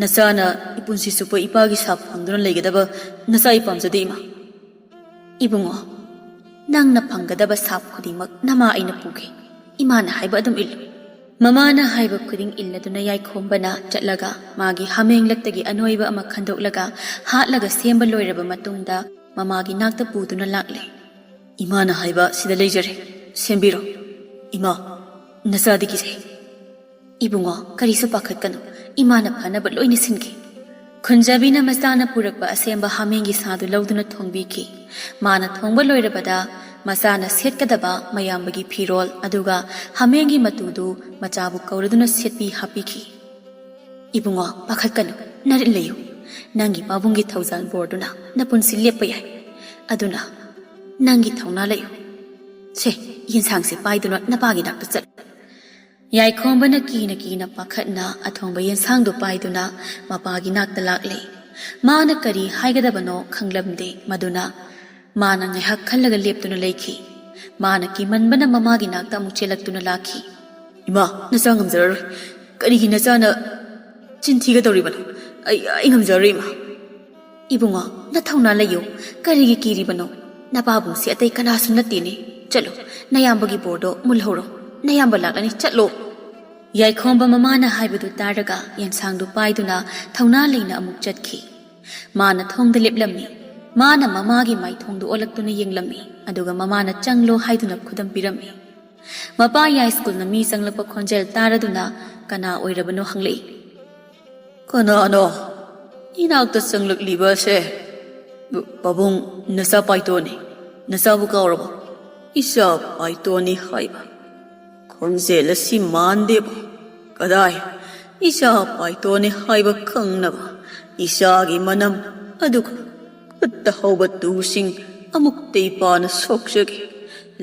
ꯅꯆꯥꯅ ꯏꯄꯨꯟꯁꯤ ꯆꯨꯞꯄ ꯏꯄꯥꯒꯤ ꯁꯥꯞ ꯐꯪꯗꯨꯅ ꯂꯩꯒꯗꯕ ꯅꯆꯥ ꯑꯩ ꯄꯥꯝꯖꯗꯦ ꯏꯃꯥ꯫" "ꯏꯕꯨꯡꯉꯣ, ꯅꯪꯅ ꯐꯪꯒꯗꯕ ꯁꯥꯞ ꯈꯨꯗꯤꯡꯃꯛ ꯅꯃꯥ ꯑꯩꯅ ꯄꯨꯒꯦ꯫ ꯏꯃꯥꯅ ꯍꯥꯏꯕ ꯑꯗꯨꯝ ꯏꯜꯂꯨ꯫" ꯃꯃꯥꯅ ꯍꯥꯏꯕ ꯈꯨꯗꯤꯡ ꯏꯜꯂꯗꯨꯅ ꯌꯥꯏꯈꯣꯝꯕꯅ ꯆꯠꯂꯒ ꯃꯥꯒꯤ ꯍꯥꯃꯦꯡꯂꯛꯇꯒꯤ ꯑꯅꯣꯏꯕ ꯑꯃ ꯈꯟꯗꯣꯛꯂꯒ ꯍꯥꯠꯂꯒ ꯁꯦꯝꯕ ꯂꯣꯏꯔꯕ ꯃꯇꯨꯡꯗ ꯃꯃꯥꯒꯤ ꯅꯥꯛꯇ ꯄꯨꯗꯨꯅ ꯂꯥꯛꯂꯦ꯫ "ꯏꯃꯥꯅ ꯍꯥꯏꯕ ꯁꯤꯗ ꯂꯩꯖꯔꯦ, ꯁꯦꯝꯕꯤꯔꯣ꯫ ꯏꯃꯥ, ꯅꯆꯥꯗꯤ ꯀꯤꯖꯩ꯫" "ꯏꯕꯨꯡꯉꯣ, ꯀꯔꯤꯁꯨ ꯄꯥꯈꯠꯀꯅꯨ, ꯏꯃꯥꯅ ꯐꯅꯕ ꯂꯣꯏꯅ ꯁꯤꯟꯒꯦ꯫" ꯈꯨꯟꯖꯕꯤꯅ ꯃꯆꯥꯅ ꯄꯨꯔꯛꯄ ꯑꯁꯦꯝꯕ ꯍꯥꯃꯦꯡꯒꯤ ꯁꯥꯗꯨ ꯂꯧꯗꯨꯅ ꯊꯣꯡꯕꯤꯈꯤ꯫ ꯃꯥꯅ ꯊꯣꯡꯕ ꯂꯣꯏꯔꯕꯗ ꯃꯆꯥꯅ ꯁꯦꯠꯀꯗꯕ ꯃꯌꯥꯝꯕꯒꯤ ꯐꯤꯔꯣꯜ ꯑꯗꯨꯒ ꯍꯥꯃꯦꯡꯒꯤ ꯃꯇꯨꯗꯨ ꯃꯆꯥꯕꯨ ꯀꯧꯔꯗꯨꯅ ꯁꯦꯠꯄꯤ ꯍꯥꯞꯄꯤꯈꯤ꯫ "ꯏꯕꯨꯡꯉꯣ, ꯄꯥꯈꯠꯀꯅꯨ, ꯅꯔꯤꯠ ꯂꯩꯌꯨ꯫ ꯅꯪꯒꯤ ꯄꯥꯕꯨꯡꯒꯤ ꯊꯧꯖꯥꯜ ꯕꯣꯔꯗꯨꯅ ꯅꯄꯨꯟꯁꯤ ꯂꯦꯞꯄ ꯌꯥꯏ꯫ ꯑꯗꯨꯅ ꯅꯪꯒꯤ ꯊꯧꯅꯥ ꯂꯩꯌꯨ꯫ ꯁꯦ, ꯌꯦꯟꯁꯥꯡꯁꯦ ꯄꯥꯏꯗꯨꯅ ꯅꯄꯥꯒꯤ ꯅꯥꯛꯇ ꯆꯠꯂꯨ꯫" ꯌꯥꯏꯈꯣꯝꯕꯅ ꯀꯤꯅ ꯀꯤꯅ ꯄꯥꯈꯠꯅ ꯑꯊꯣꯡꯕ ꯌꯦꯟꯁꯥꯡꯗꯨ ꯄꯥꯏꯗꯨꯅ ꯃꯄꯥꯒꯤ ꯅꯥꯛꯇ ꯂꯥꯛꯂꯦ꯫ ꯃꯥꯅ ꯀꯔꯤ ꯍꯥꯏꯒꯗꯕꯅꯣ ꯈꯪꯂꯝꯗꯦ꯫ ꯃꯗꯨꯅ ꯃꯥꯅ ꯉꯥꯏꯍꯥꯛ ꯈꯜꯂꯒ ꯂꯦꯞꯇꯨꯅ ꯂꯩꯈꯤ꯫ ꯃꯥꯅ ꯀꯤꯃꯟꯕꯅ ꯃꯃꯥꯒꯤ ꯅꯥꯛꯇ ꯑꯃꯨꯛ ꯆꯦꯜꯂꯛꯇꯨꯅ ꯂꯥꯛꯈꯤ꯫ "ꯏꯃꯥ, ꯅꯆꯥ ꯉꯝꯖꯔꯔꯣꯏ꯫ ꯀꯔꯤꯒꯤ ꯅꯆꯥꯅ ꯆꯤꯟ ꯊꯤꯒꯗꯧꯔꯤꯕꯅꯣ? ꯑꯩ, ꯑꯩ ꯉꯝꯖꯔꯔꯣꯏ, ꯏꯃꯥ꯫" "ꯏꯕꯨꯡꯉꯣ, ꯅꯊꯧꯅꯥ ꯂꯩꯌꯨ꯫ ꯀꯔꯤꯒꯤ ꯀꯤꯔꯤꯕꯅꯣ? ꯅꯄꯥꯕꯨꯡꯁꯦ ꯑꯇꯩ ꯀꯅꯥꯁꯨ ꯅꯠꯇꯦꯅꯦ꯫ "ꯆꯠꯂꯣ, ꯅꯌꯥꯝꯕꯒꯤ ꯕꯣꯔꯗꯣ ꯃꯨꯜꯍꯧꯔꯣ꯫ ꯅꯌꯥꯝꯕ ꯂꯥꯛꯂꯅꯤ, ꯆꯠꯂꯣ!" ꯌꯥꯏꯈꯣꯝꯕ ꯃꯃꯥꯅ ꯍꯥꯏꯕꯗꯨ ꯇꯥꯔꯒ ꯌꯦꯟꯁꯥꯡꯗꯨ ꯄꯥꯏꯗꯨꯅ ꯊꯧꯅꯥ ꯂꯩꯅ ꯑꯃꯨꯛ ꯆꯠꯈꯤ꯫ ꯃꯥꯅ ꯊꯣꯡꯗ ꯂꯦꯞꯂꯝꯃꯤ꯫ ꯃꯥꯅ ꯃꯃꯥꯒꯤ ꯃꯥꯏꯊꯣꯡꯗꯨ ꯑꯣꯜꯂꯛꯇꯨꯅ ꯌꯦꯡꯂꯝꯃꯤ, ꯑꯗꯨꯒ ꯃꯃꯥꯅ "ꯆꯪꯂꯣ" ꯍꯥꯏꯗꯨꯅ ꯈꯨꯗꯝ ꯄꯤꯔꯝꯃꯤ꯫ ꯃꯄꯥ ꯌꯥꯏ ꯁ꯭ꯀꯨꯜꯅ ꯃꯤ ꯆꯪꯂꯛꯄ ꯈꯣꯟꯖꯦꯜ ꯇꯥꯔꯗꯨꯅ ꯀꯅꯥ ꯑꯣꯏꯔꯕꯅꯣ ꯍꯪꯂꯛꯏ꯫ "ꯀꯅꯥꯅꯣ ꯏꯅꯥꯛꯇ ꯆꯪꯂꯛꯂꯤꯕꯁꯦ?" "ꯄꯥꯕꯨꯡ, ꯅꯆꯥ ꯄꯥꯏꯇꯣꯟꯅꯤ꯫ ꯅꯆꯥꯕꯨ ꯀꯥꯎꯔꯕꯣ? ꯏꯆꯥ ꯄꯥꯏꯇꯣꯟꯅꯤ ꯍꯥꯏꯕ ꯈꯣꯟꯖꯦꯜ ꯑꯁꯤ ꯃꯥꯟꯗꯦꯕ꯫ ꯀꯗꯥꯏ, ꯏꯆꯥ ꯄꯥꯏꯇꯣꯟꯅꯤ ꯍꯥꯏꯕ ꯈꯪꯅꯕ ꯏꯆꯥꯒꯤ ꯃꯅꯝ, ꯑꯗꯨꯒ ꯈꯨꯠꯇ ꯍꯧꯕ ꯇꯨꯁꯤꯡ ꯑꯃꯨꯛꯇ ꯏꯄꯥꯅ ꯁꯣꯛꯆꯒꯦ꯫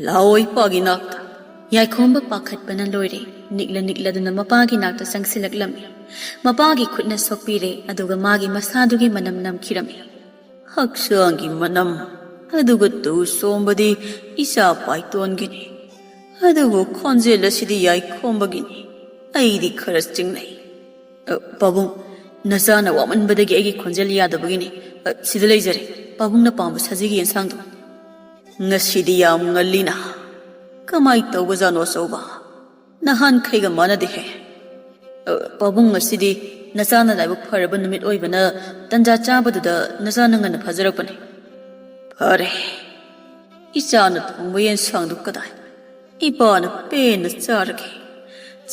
ꯂꯥꯛꯑꯣ ꯏꯄꯥꯒꯤ ꯅꯥꯛꯇ꯫" ꯌꯥꯏꯈꯣꯝꯕ ꯄꯥꯈꯠꯄꯅ ꯂꯣꯏꯔꯦ꯫ ꯅꯤꯛꯂ ꯅꯤꯛꯂꯗꯨꯅ ꯃꯄꯥꯒꯤ ꯅꯥꯛꯇ ꯆꯪꯁꯤꯜꯂꯛꯂꯝꯃꯤ꯫ ꯃꯄꯥꯒꯤ ꯈꯨꯠꯅ ꯁꯣꯛꯄꯤꯔꯦ, ꯑꯗꯨꯒ ꯃꯥꯒꯤ ꯃꯁꯥꯗꯨꯒꯤ ꯃꯅꯝ ꯅꯝꯈꯤꯔꯝꯃꯤ꯫ "ꯍꯛꯆꯥꯡꯒꯤ ꯃꯅꯝ, ꯑꯗꯨꯒ ꯇꯨ ꯁꯣꯝꯕꯗꯤ ꯏꯆꯥ ꯄꯥꯏꯇꯣꯟꯒꯤꯅꯤ꯫ ꯑꯗꯨꯕꯨ ꯈꯣꯟꯖꯦꯜ ꯑꯁꯤꯗꯤ ꯌꯥꯏꯈꯣꯝꯕꯒꯤꯅꯤ꯫ ꯑꯩꯗꯤ ꯈꯔ ꯆꯤꯡꯅꯩ꯫" "ꯑ, ꯄꯥꯕꯨꯡ, ꯅꯆꯥꯅ ꯋꯥꯃꯟꯕꯗꯒꯤ ꯑꯩꯒꯤ ꯈꯣꯟꯖꯦꯜ ꯌꯥꯗꯕꯒꯤꯅꯤ꯫ ꯑ, ꯁꯤꯗ ꯂꯩꯖꯔꯦ, ꯄꯥꯕꯨꯡꯅ ꯄꯥꯝꯕ ꯁꯖꯤꯒꯤ ꯌꯦꯟꯁꯥꯡꯗꯣ꯫" "ꯉꯁꯤꯗꯤ ꯌꯥꯝ ꯉꯜꯂꯤꯅ꯫ ꯀꯃꯥꯏ ꯇꯧꯕꯖꯥꯠꯅꯣ ꯑꯆꯧꯕ? ꯅꯍꯥꯟꯈꯩꯒ ꯃꯥꯟꯅꯗꯦꯍꯦ꯫" "ꯑ, ꯄꯥꯕꯨꯡ, ꯉꯁꯤꯗꯤ ꯅꯆꯥꯅ ꯂꯥꯏꯕꯛ ꯐꯔꯕ ꯅꯨꯃꯤꯠ ꯑꯣꯏꯕꯅ ꯇꯟꯖꯥ ꯆꯥꯕꯗꯨꯗ ꯅꯆꯥꯅ ꯉꯟꯅ ꯐꯥꯖꯔꯛꯄꯅꯤ꯫" "ꯐꯔꯦ, ꯏꯆꯥꯅ ꯊꯣꯡꯕ ꯌꯦꯟꯁꯥꯡꯗꯨ ꯀꯗꯥꯏ? ꯏꯄꯥꯅ ꯄꯦꯟꯅ ꯆꯥꯔꯒꯦ꯫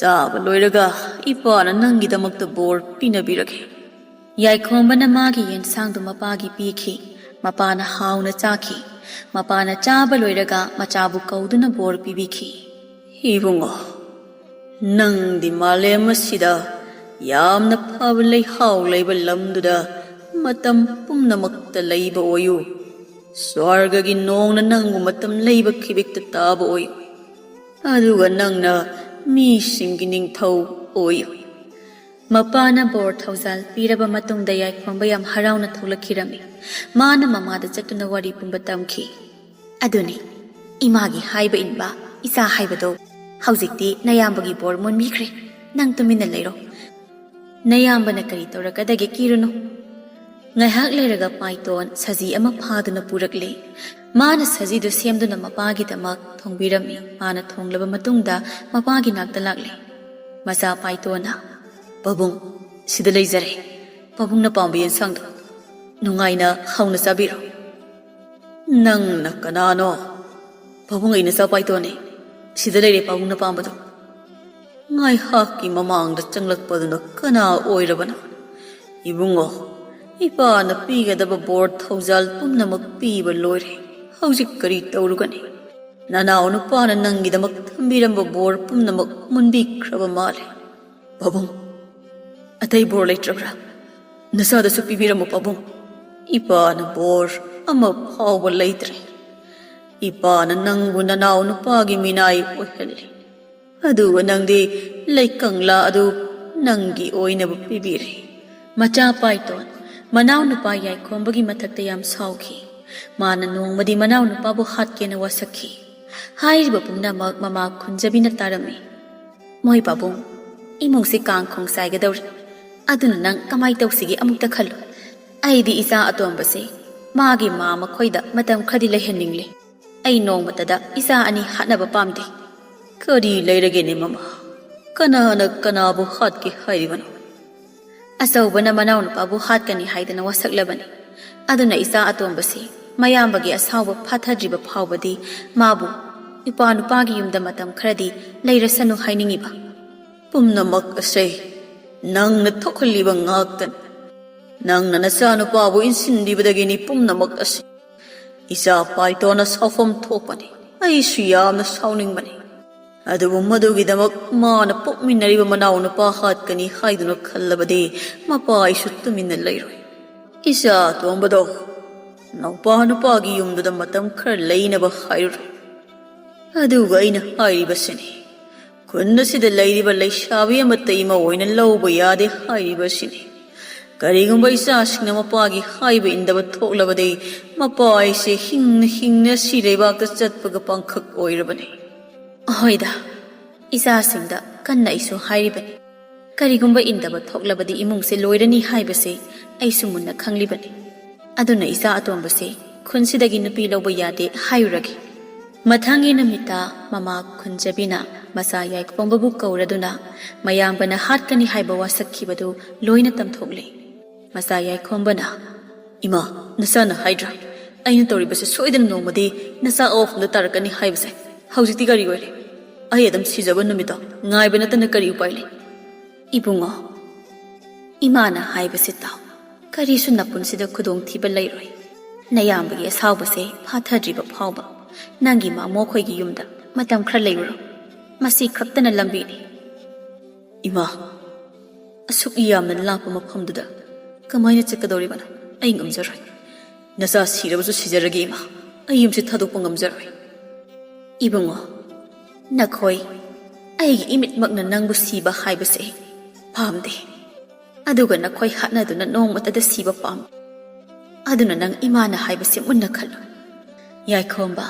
ꯆꯥꯕ ꯂꯣꯏꯔꯒ ꯏꯄꯥꯅ ꯅꯪꯒꯤꯗꯃꯛꯇ ꯕꯣꯔ ꯄꯤꯅꯕꯤꯔꯒꯦ꯫" ꯌꯥꯏꯈꯣꯝꯕꯅ ꯃꯥꯒꯤ ꯌꯦꯟꯁꯥꯡꯗꯨ ꯃꯄꯥꯒꯤ ꯄꯤꯈꯤ꯫ ꯃꯄꯥꯅ ꯍꯥꯎꯅ ꯆꯥꯈꯤ꯫ ꯃꯄꯥꯅ ꯆꯥꯕ ꯂꯣꯏꯔꯒ ꯃꯆꯥꯕꯨ ꯀꯧꯗꯨꯅ ꯕꯣꯔ ꯄꯤꯕꯤꯈꯤ꯫ "ꯏꯕꯨꯡꯉꯣ, ꯅꯪꯗꯤ ꯃꯥꯂꯦꯝ ꯑꯁꯤꯗ ꯌꯥꯝꯅ ꯐꯕ ꯂꯩꯍꯥꯎ ꯂꯩꯕ ꯂꯝꯗꯨꯗ ꯃꯇꯝ ꯄꯨꯝꯅꯃꯛꯇ ꯂꯩꯕ ꯑꯣꯏꯌꯨ꯫ ꯁ꯭ꯋꯔꯒꯒꯤ ꯅꯣꯡꯅ ꯅꯪꯕꯨ ꯃꯇꯝ ꯂꯩꯕ ꯈꯤꯕꯤꯛꯇ ꯇꯥꯕ ꯑꯣꯏꯌꯨ꯫ ꯑꯗꯨꯒ ꯅꯪꯅ ꯃꯤꯁꯤꯡꯒꯤ ꯅꯤꯡꯊꯧ ꯑꯣꯏꯌꯨ꯫" ꯃꯄꯥꯅ ꯕꯣꯔ ꯊꯧꯖꯥꯜ ꯄꯤꯔꯕ ꯃꯇꯨꯡꯗ ꯌꯥꯏꯈꯣꯝꯕ ꯌꯥꯝ ꯍꯔꯥꯎꯅ ꯊꯣꯛꯂꯛꯈꯤꯔꯝꯃꯤ꯫ ꯃꯥꯅ ꯃꯃꯥꯗ ꯆꯠꯇꯨꯅ ꯋꯥꯔꯤ ꯄꯨꯝꯕ ꯇꯝꯈꯤ꯫ "ꯑꯗꯨꯅꯤ, ꯏꯃꯥꯒꯤ ꯍꯥꯏꯕ ꯏꯟꯕ ꯏꯆꯥ ꯍꯥꯏꯕꯗꯣ꯫ ꯍꯧꯖꯤꯛꯇꯤ ꯅꯌꯥꯝꯕꯒꯤ ꯕꯣꯔ ꯃꯨꯟꯕꯤꯈ꯭ꯔꯦ꯫ ꯅꯪ ꯇꯨꯃꯤꯟꯅ ꯂꯩꯔꯣ꯫ ꯅꯌꯥꯝꯕꯅ ꯀꯔꯤ ꯇꯧꯔꯛꯀꯗꯒꯦ ꯀꯤꯔꯨꯅꯨ꯫" ꯉꯥꯏꯍꯥꯛ ꯂꯩꯔꯒ ꯄꯥꯏꯇꯣꯟ ꯁꯖꯤ ꯑꯃ ꯐꯥꯗꯨꯅ ꯄꯨꯔꯛꯂꯦ꯫ ꯃꯥꯅ ꯁꯖꯤꯗꯨ ꯁꯦꯝꯗꯨꯅ ꯃꯄꯥꯒꯤꯗꯃꯛ ꯊꯣꯡꯕꯤꯔꯝꯃꯤ꯫ ꯃꯥꯅ ꯊꯣꯡꯂꯕ ꯃꯇꯨꯡꯗ ꯃꯄꯥꯒꯤ ꯅꯥꯛꯇ ꯂꯥꯛꯂꯦ꯫ ꯃꯆꯥ ꯄꯥꯏꯇꯣꯟꯅ, "ꯄꯥꯕꯨꯡ, ꯁꯤꯗ ꯂꯩꯖꯔꯦ꯫ ꯄꯥꯕꯨꯡꯅ ꯄꯥꯝꯕ ꯌꯦꯟꯁꯥꯡꯗꯣ ꯅꯨꯡꯉꯥꯏꯅ ꯍꯥꯎꯅ ꯆꯥꯕꯤꯔꯣ꯫" "ꯅꯪꯅ ꯀꯅꯥꯅꯣ?" "ꯄꯥꯕꯨꯡ, ꯑꯩ ꯅꯆꯥ ꯄꯥꯏꯇꯣꯟꯅꯦ꯫ ꯁꯤꯗ ꯂꯩꯔꯦ ꯄꯥꯕꯨꯡꯅ ꯄꯥꯝꯕꯗꯣ꯫" "ꯉꯥꯏꯍꯥꯛꯀꯤ ꯃꯃꯥꯡꯗ ꯆꯪꯂꯛꯄꯗꯨꯅ ꯀꯅꯥ ꯑꯣꯏꯔꯕꯅꯣ?" "ꯏꯕꯨꯡꯉꯣ, ꯏꯄꯥꯅ ꯄꯤꯒꯗꯕ ꯕꯣꯔ ꯊꯧꯖꯥꯜ ꯄꯨꯝꯅꯃꯛ ꯄꯤꯕ ꯂꯣꯏꯔꯦ꯫ ꯍꯧꯖꯤꯛ ꯀꯔꯤ ꯇꯧꯔꯨꯒꯅꯤ? ꯅꯅꯥꯎ ꯅꯨꯄꯥꯅ ꯅꯪꯒꯤꯗꯃꯛ ꯊꯝꯕꯤꯔꯝꯕ ꯕꯣꯔ ꯄꯨꯝꯅꯃꯛ ꯃꯨꯟꯕꯤꯈ꯭ꯔꯕ ꯃꯥꯜꯂꯦ꯫" "ꯄꯥꯕꯨꯡ, ꯑꯇꯩ ꯕꯣꯔ ꯂꯩꯇ꯭ꯔꯕ꯭ꯔꯥ? ꯅꯆꯥꯗꯁꯨ ꯄꯤꯕꯤꯔꯝꯃꯨ ꯄꯥꯕꯨꯡ꯫" "ꯏꯄꯥꯅ ꯕꯣꯔ ꯑꯃ ꯐꯥꯎꯕ ꯂꯩꯇ꯭ꯔꯦ꯫ ꯏꯄꯥꯅ ꯅꯪꯕꯨ ꯅꯅꯥꯎ ꯅꯨꯄꯥꯒꯤ ꯃꯤꯅꯥꯏ ꯑꯣꯏꯍꯜꯂꯤ꯫ ꯑꯗꯨꯒ ꯅꯪꯗꯤ ꯂꯩꯀꯪꯂꯥ ꯑꯗꯨ ꯅꯪꯒꯤ ꯑꯣꯏꯅꯕ ꯄꯤꯕꯤꯔꯦ꯫" ꯃꯆꯥ ꯄꯥꯏꯇꯣꯟ ꯃꯅꯥꯎ ꯅꯨꯄꯥ ꯌꯥꯏꯈꯣꯝꯕꯒꯤ ꯃꯊꯛꯇ ꯌꯥꯝ ꯁꯥꯎꯈꯤ꯫ ꯃꯥꯅ ꯅꯣꯡꯃꯗꯤ ꯃꯅꯥꯎ ꯅꯨꯄꯥꯕꯨ ꯍꯥꯠꯀꯦꯅ ꯋꯥꯁꯛꯈꯤ꯫ ꯍꯥꯏꯔꯤꯕ ꯄꯨꯝꯅꯃꯛ ꯃꯃꯥ ꯈꯨꯟꯖꯕꯤꯅ ꯇꯥꯔꯝꯃꯤ꯫ "ꯃꯣꯏ ꯄꯥꯕꯨꯡ, ꯏꯃꯨꯡꯁꯤ ꯀꯥꯡ ꯈꯣꯡ ꯆꯥꯏꯒꯗꯧꯔꯦ꯫ ꯑꯗꯨꯅ ꯅꯪ ꯀꯃꯥꯏ ꯇꯧꯁꯤꯒꯦ ꯑꯃꯨꯛꯇ ꯈꯜꯂꯨ꯫ ꯑꯩꯗꯤ ꯏꯆꯥ ꯑꯇꯣꯝꯕꯁꯦ ꯃꯥꯒꯤ ꯃꯥ ꯃꯈꯣꯏꯗ ꯃꯇꯝ ꯈꯔꯗꯤ ꯂꯩꯍꯟꯅꯤꯡꯂꯦ꯫ ꯑꯩ ꯅꯣꯡꯃꯇꯗ ꯏꯆꯥ ꯑꯅꯤ ꯍꯥꯠꯅꯕ ꯄꯥꯝꯗꯦ꯫" "ꯀꯔꯤ ꯂꯩꯔꯒꯦꯅꯦ ꯃꯃꯥ? ꯀꯅꯥꯅ ꯀꯅꯥꯕꯨ ꯍꯥꯠꯀꯦ ꯍꯥꯏꯔꯤꯕꯅꯣ?" ꯑꯆꯧꯕꯅ ꯃꯅꯥꯎꯅꯨꯄꯥꯕꯨ ꯍꯥꯠꯀꯅꯤ ꯍꯥꯏꯗꯅ ꯋꯥꯁꯛꯂꯕꯅꯤ꯫ ꯑꯗꯨꯅ ꯏꯆꯥ ꯑꯇꯣꯝꯕꯁꯤ ꯃꯌꯥꯝꯕꯒꯤ ꯑꯁꯥꯎꯕ ꯐꯥꯊꯗ꯭ꯔꯤꯕ ꯐꯥꯎꯕꯗꯤ ꯃꯥꯕꯨ ꯏꯄꯥ ꯅꯨꯄꯥꯒꯤ ꯌꯨꯝꯗ ꯃꯇꯝ ꯈꯔꯗꯤ ꯂꯩꯔꯁꯅꯨ ꯍꯥꯏꯅꯤꯡꯉꯤꯕ꯫ "ꯄꯨꯝꯅꯃꯛ ꯑꯁꯦ ꯅꯪꯅ ꯊꯣꯛꯍꯜꯂꯤꯕ ꯉꯥꯛꯇꯅꯤ꯫ ꯅꯪꯅ ꯅꯆꯥꯅꯨꯄꯥꯕꯨ ꯏꯟꯁꯤꯟꯕꯤꯕꯗꯒꯤꯅꯤ ꯄꯨꯝꯅꯃꯛ ꯑꯁꯤ꯫ ꯏꯆꯥ ꯄꯥꯏꯇꯣꯟꯅ ꯁꯥꯎꯐꯝ ꯊꯣꯛꯄꯅꯤ꯫ ꯑꯩꯁꯨ ꯌꯥꯝꯅ ꯁꯥꯎꯅꯤꯡꯕꯅꯤ꯫ ꯑꯗꯨꯕꯨ ꯃꯗꯨꯒꯤꯗꯃꯛ ꯃꯥꯅ ꯄꯣꯛꯃꯤꯟꯅꯔꯤꯕ ꯃꯅꯥꯎ ꯅꯨꯄꯥ ꯍꯥꯠꯀꯅꯤ ꯍꯥꯏꯗꯨꯅ ꯈꯜꯂꯕꯗꯤ ꯃꯄꯥ ꯑꯩꯁꯨ ꯇꯨꯃꯤꯟꯅ ꯂꯩꯔꯣꯏ꯫ ꯏꯆꯥ ꯑꯇꯣꯝꯕꯗꯣ, ꯅꯧꯄꯥ ꯅꯨꯄꯥꯒꯤ ꯌꯨꯝꯗꯨꯗ ꯃꯇꯝ ꯈꯔ ꯂꯩꯅꯕ ꯍꯥꯏꯔꯨꯔꯣ꯫ ꯑꯗꯨꯒ ꯑꯩꯅ ꯍꯥꯏꯔꯤꯕꯁꯤꯅꯤ, ꯈꯨꯟ ꯑꯁꯤꯗ ꯂꯩꯔꯤꯕ ꯂꯩꯁꯥꯕꯤ ꯑꯃꯠꯇ ꯏꯃꯧ ꯑꯣꯏꯅ ꯂꯧꯕ ꯌꯥꯗꯦ ꯍꯥꯏꯔꯤꯕꯁꯤꯅꯤ꯫ ꯀꯔꯤꯒꯨꯝꯕ ꯏꯆꯥꯁꯤꯡꯅ ꯃꯄꯥꯒꯤ ꯍꯥꯏꯕ ꯏꯟꯗꯕ ꯊꯣꯛꯂꯕꯗꯤ ꯃꯄꯥ ꯑꯩꯁꯦ ꯍꯤꯡꯅ ꯍꯤꯡꯅ ꯁꯤ ꯂꯩꯕꯥꯛꯇ ꯆꯠꯄꯒ ꯄꯥꯡꯈꯛ ꯑꯣꯏꯔꯕꯅꯤ꯫" ꯍꯣꯏꯗ, ꯏꯆꯥꯁꯤꯡꯗ ꯀꯟꯅ ꯑꯩꯁꯨ ꯍꯥꯏꯔꯤꯕꯅꯤ꯫ ꯀꯔꯤꯒꯨꯝꯕ ꯏꯟꯗꯕ ꯊꯣꯛꯂꯕꯗꯤ ꯏꯃꯨꯡꯁꯦ ꯂꯣꯏꯔꯅꯤ ꯍꯥꯏꯕꯁꯦ ꯑꯩꯁꯨ ꯃꯨꯟꯅ ꯈꯪꯂꯤꯕꯅꯤ꯫ ꯑꯗꯨꯅ ꯏꯆꯥ ꯑꯇꯣꯝꯕꯁꯦ ꯈꯨꯟꯁꯤꯗꯒꯤ ꯅꯨꯄꯤ ꯂꯧꯕ ꯌꯥꯗꯦ ꯍꯥꯏꯔꯨꯔꯒꯦ꯫ ꯃꯊꯪꯒꯤ ꯅꯨꯃꯤꯠꯇ ꯃꯃꯥ ꯈꯨꯟꯖꯕꯤꯅ ꯃꯆꯥ ꯌꯥꯏꯈꯣꯝꯕꯕꯨ ꯀꯧꯔꯗꯨꯅ ꯃꯌꯥꯝꯕꯅ ꯍꯥꯠꯀꯅꯤ ꯍꯥꯏꯕ ꯋꯥꯁꯛꯈꯤꯕꯗꯨ ꯂꯣꯏꯅ ꯇꯝꯊꯣꯛꯂꯦ꯫ ꯃꯆꯥ ꯌꯥꯏꯈꯣꯝꯕꯅ, "ꯏꯃꯥ, ꯅꯆꯥꯅ ꯍꯥꯏꯗ꯭ꯔꯥ, ꯑꯩꯅ ꯇꯧꯔꯤꯕꯁꯦ ꯁꯣꯏꯗꯅ ꯅꯣꯡꯃꯗꯤ ꯅꯆꯥ ꯑꯋꯥꯐꯝꯗ ꯇꯥꯔꯛꯀꯅꯤ ꯍꯥꯏꯕꯁꯦ? ꯍꯧꯖꯤꯛꯇꯤ ꯀꯔꯤ ꯑꯣꯏꯔꯦ? ꯑꯩ ꯑꯗꯨꯝ ꯁꯤꯖꯕ ꯅꯨꯃꯤꯠꯇꯣ ꯉꯥꯏꯕ ꯅꯠꯇꯅ ꯀꯔꯤ ꯎꯄꯥꯏ ꯂꯩ?" "ꯏꯕꯨꯡꯉꯣ, ꯏꯃꯥꯅ ꯍꯥꯏꯕꯁꯤ ꯇꯥꯎ꯫ ꯀꯔꯤꯁꯨ ꯅꯄꯨꯟꯁꯤꯗ ꯈꯨꯗꯣꯡꯊꯤꯕ ꯂꯩꯔꯣꯏ꯫ ꯅꯌꯥꯝꯕꯒꯤ ꯑꯁꯥꯎꯕꯁꯦ ꯐꯥꯊꯗ꯭ꯔꯤꯕ ꯐꯥꯎꯕ ꯅꯪꯒꯤ ꯃꯃꯣ ꯑꯩꯈꯣꯏꯒꯤ ꯌꯨꯝꯗ ꯃꯇꯝ ꯈꯔ ꯂꯩꯔꯨꯔꯣ꯫ ꯃꯁꯤ ꯈꯛꯇꯅ ꯂꯝꯕꯤꯅꯤ꯫" "ꯏꯃꯥ, ꯑꯁꯨꯛ ꯌꯥꯝꯅ ꯂꯥꯞꯄ ꯃꯐꯝꯗꯨꯗ ꯀꯃꯥꯏꯅ ꯆꯠꯀꯗꯧꯔꯤꯕꯅꯣ? ꯑꯩ ꯉꯝꯖꯔꯣꯏ꯫ ꯅꯆꯥ ꯁꯤꯔꯕꯁꯨ ꯁꯤꯖꯔꯒꯦ ꯏꯃꯥ, ꯑꯩ ꯌꯨꯝꯁꯤ ꯊꯥꯗꯣꯛꯄ ꯉꯝꯖꯔꯣꯏ꯫" "ꯏꯕꯨꯡꯉꯣ, ꯅꯈꯣꯏ, ꯑꯩꯒꯤ ꯏꯃꯤꯠꯃꯛꯅ ꯅꯪꯕꯨ ꯁꯤꯕ ꯍꯥꯏꯕꯁꯦ ꯄꯥꯝꯗꯦ꯫ ꯑꯗꯨꯒ ꯅꯈꯣꯏ ꯍꯥꯠꯅꯗꯨꯅ ꯅꯣꯡꯃꯇꯗ ꯁꯤꯕ ꯄꯥꯝꯃꯤ꯫ ꯑꯗꯨꯅ ꯅꯪ ꯏꯃꯥꯅ ꯍꯥꯏꯕꯁꯦ ꯃꯨꯟꯅ ꯈꯜꯂꯨ꯫" ꯌꯥꯏꯈꯣꯝꯕ,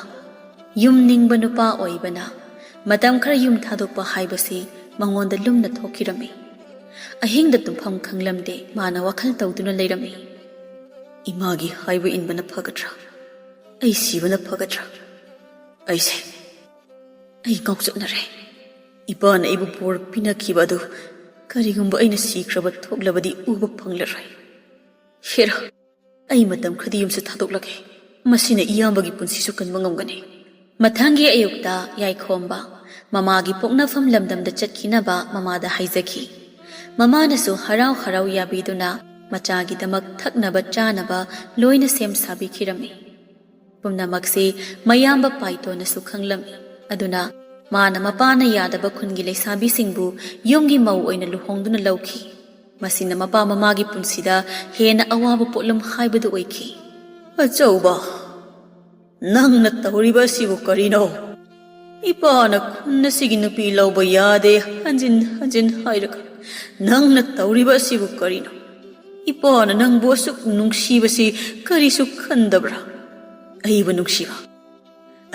ꯌꯨꯝ ꯅꯤꯡꯕ ꯅꯨꯄꯥ ꯑꯣꯏꯕꯅ ꯃꯇꯝ ꯈꯔ ꯌꯨꯝ ꯊꯥꯗꯣꯛꯄ ꯍꯥꯏꯕꯁꯤ ꯃꯉꯣꯟꯗ ꯂꯨꯝꯅ ꯊꯣꯛꯈꯤꯔꯝꯃꯤ꯫ ꯑꯍꯤꯡꯗ ꯇꯨꯝꯐꯝ ꯈꯪꯂꯝꯗꯦ, ꯃꯥꯅ ꯋꯥꯈꯜ ꯇꯧꯗꯨꯅ ꯂꯩꯔꯝꯃꯤ꯫ "ꯏꯃꯥꯒꯤ ꯍꯥꯏꯕ ꯏꯟꯕꯅ ꯐꯒꯗ꯭ꯔꯥ? ꯑꯩ ꯁꯤꯕꯅ ꯐꯒꯗ꯭ꯔꯥ? ꯑꯩꯁꯦ, ꯑꯩ ꯉꯥꯎꯆꯠꯅꯔꯦ꯫ ꯏꯄꯥꯅ ꯑꯩꯕꯨ ꯕꯣꯔ ꯄꯤꯅꯈꯤꯕ ꯑꯗꯨ ꯀꯔꯤꯒꯨꯝꯕ ꯑꯩꯅ ꯁꯤꯈ꯭ꯔꯕ ꯊꯣꯛꯂꯕꯗꯤ ꯎꯕ ꯐꯪꯂꯔꯣꯏ꯫ ꯍꯦꯔꯥ, ꯑꯩ ꯃꯇꯝ ꯈꯔꯗꯤ ꯌꯨꯝꯁꯦ ꯊꯥꯗꯣꯛꯂꯒꯦ꯫ ꯃꯁꯤꯅ ꯏꯌꯥꯝꯕꯒꯤ ꯄꯨꯟꯁꯤꯁꯨ ꯀꯟꯕ ꯉꯝꯒꯅꯤ꯫" ꯃꯊꯪꯒꯤ ꯑꯌꯨꯛꯇ ꯌꯥꯏꯈꯣꯝꯕ ꯃꯃꯥꯒꯤ ꯄꯣꯛꯅꯐꯝ ꯂꯝꯗꯝꯗ ꯆꯠꯈꯤꯅꯕ ꯃꯃꯥꯗ ꯍꯥꯏꯖꯈꯤ꯫ ꯃꯃꯥꯅꯁꯨ ꯍꯔꯥꯎ ꯍꯔꯥꯎ ꯌꯥꯕꯤꯗꯨꯅ ꯃꯆꯥꯒꯤꯗꯃꯛ ꯊꯛꯅꯕ ꯆꯥꯅꯕ ꯂꯣꯏꯅ ꯁꯦꯝ ꯁꯥꯕꯤꯈꯤꯔꯝꯃꯤ꯫ ꯄꯨꯝꯅꯃꯛꯁꯤ ꯃꯌꯥꯝꯕ ꯄꯥꯏꯇꯣꯟꯅꯁꯨ ꯈꯪꯂꯝꯃꯤ꯫ ꯑꯗꯨꯅ ꯃꯥꯅ ꯃꯄꯥꯅ ꯌꯥꯗꯕ ꯈꯨꯟꯒꯤ ꯂꯩꯁꯥꯕꯤꯁꯤꯡꯕꯨ ꯌꯨꯝꯒꯤ ꯃꯧ ꯑꯣꯏꯅ ꯂꯨꯍꯣꯡꯗꯨꯅ ꯂꯧꯈꯤ꯫ ꯃꯁꯤꯅ ꯃꯄꯥ ꯃꯃꯥꯒꯤ ꯄꯨꯟꯁꯤꯗ ꯍꯦꯟꯅ ꯑꯋꯥꯕ ꯄꯣꯠꯂꯨꯝ ꯍꯥꯏꯕꯗꯨ ꯑꯣꯏꯈꯤ꯫ "ꯑꯆꯧꯕ, ꯅꯪꯅ ꯇꯧꯔꯤꯕ ꯑꯁꯤꯕꯨ ꯀꯔꯤꯅꯣ? ꯏꯄꯥꯅ ꯈꯨꯟ ꯑꯁꯤꯒꯤ ꯅꯨꯄꯤ ꯂꯧꯕ ꯌꯥꯗꯦ ꯍꯟꯖꯤꯟ ꯍꯟꯖꯤꯟ ꯍꯥꯏꯔꯒ ꯅꯪꯅ ꯇꯧꯔꯤꯕ ꯑꯁꯤꯕꯨ ꯀꯔꯤꯅꯣ? ꯏꯄꯥꯅ ꯅꯪꯕꯨ ꯑꯁꯨꯛ ꯅꯨꯡꯁꯤꯕꯁꯤ ꯀꯔꯤꯁꯨ ꯈꯟꯗꯕ꯭ꯔꯥ? ꯑꯩꯕꯨ ꯅꯨꯡꯁꯤꯕ,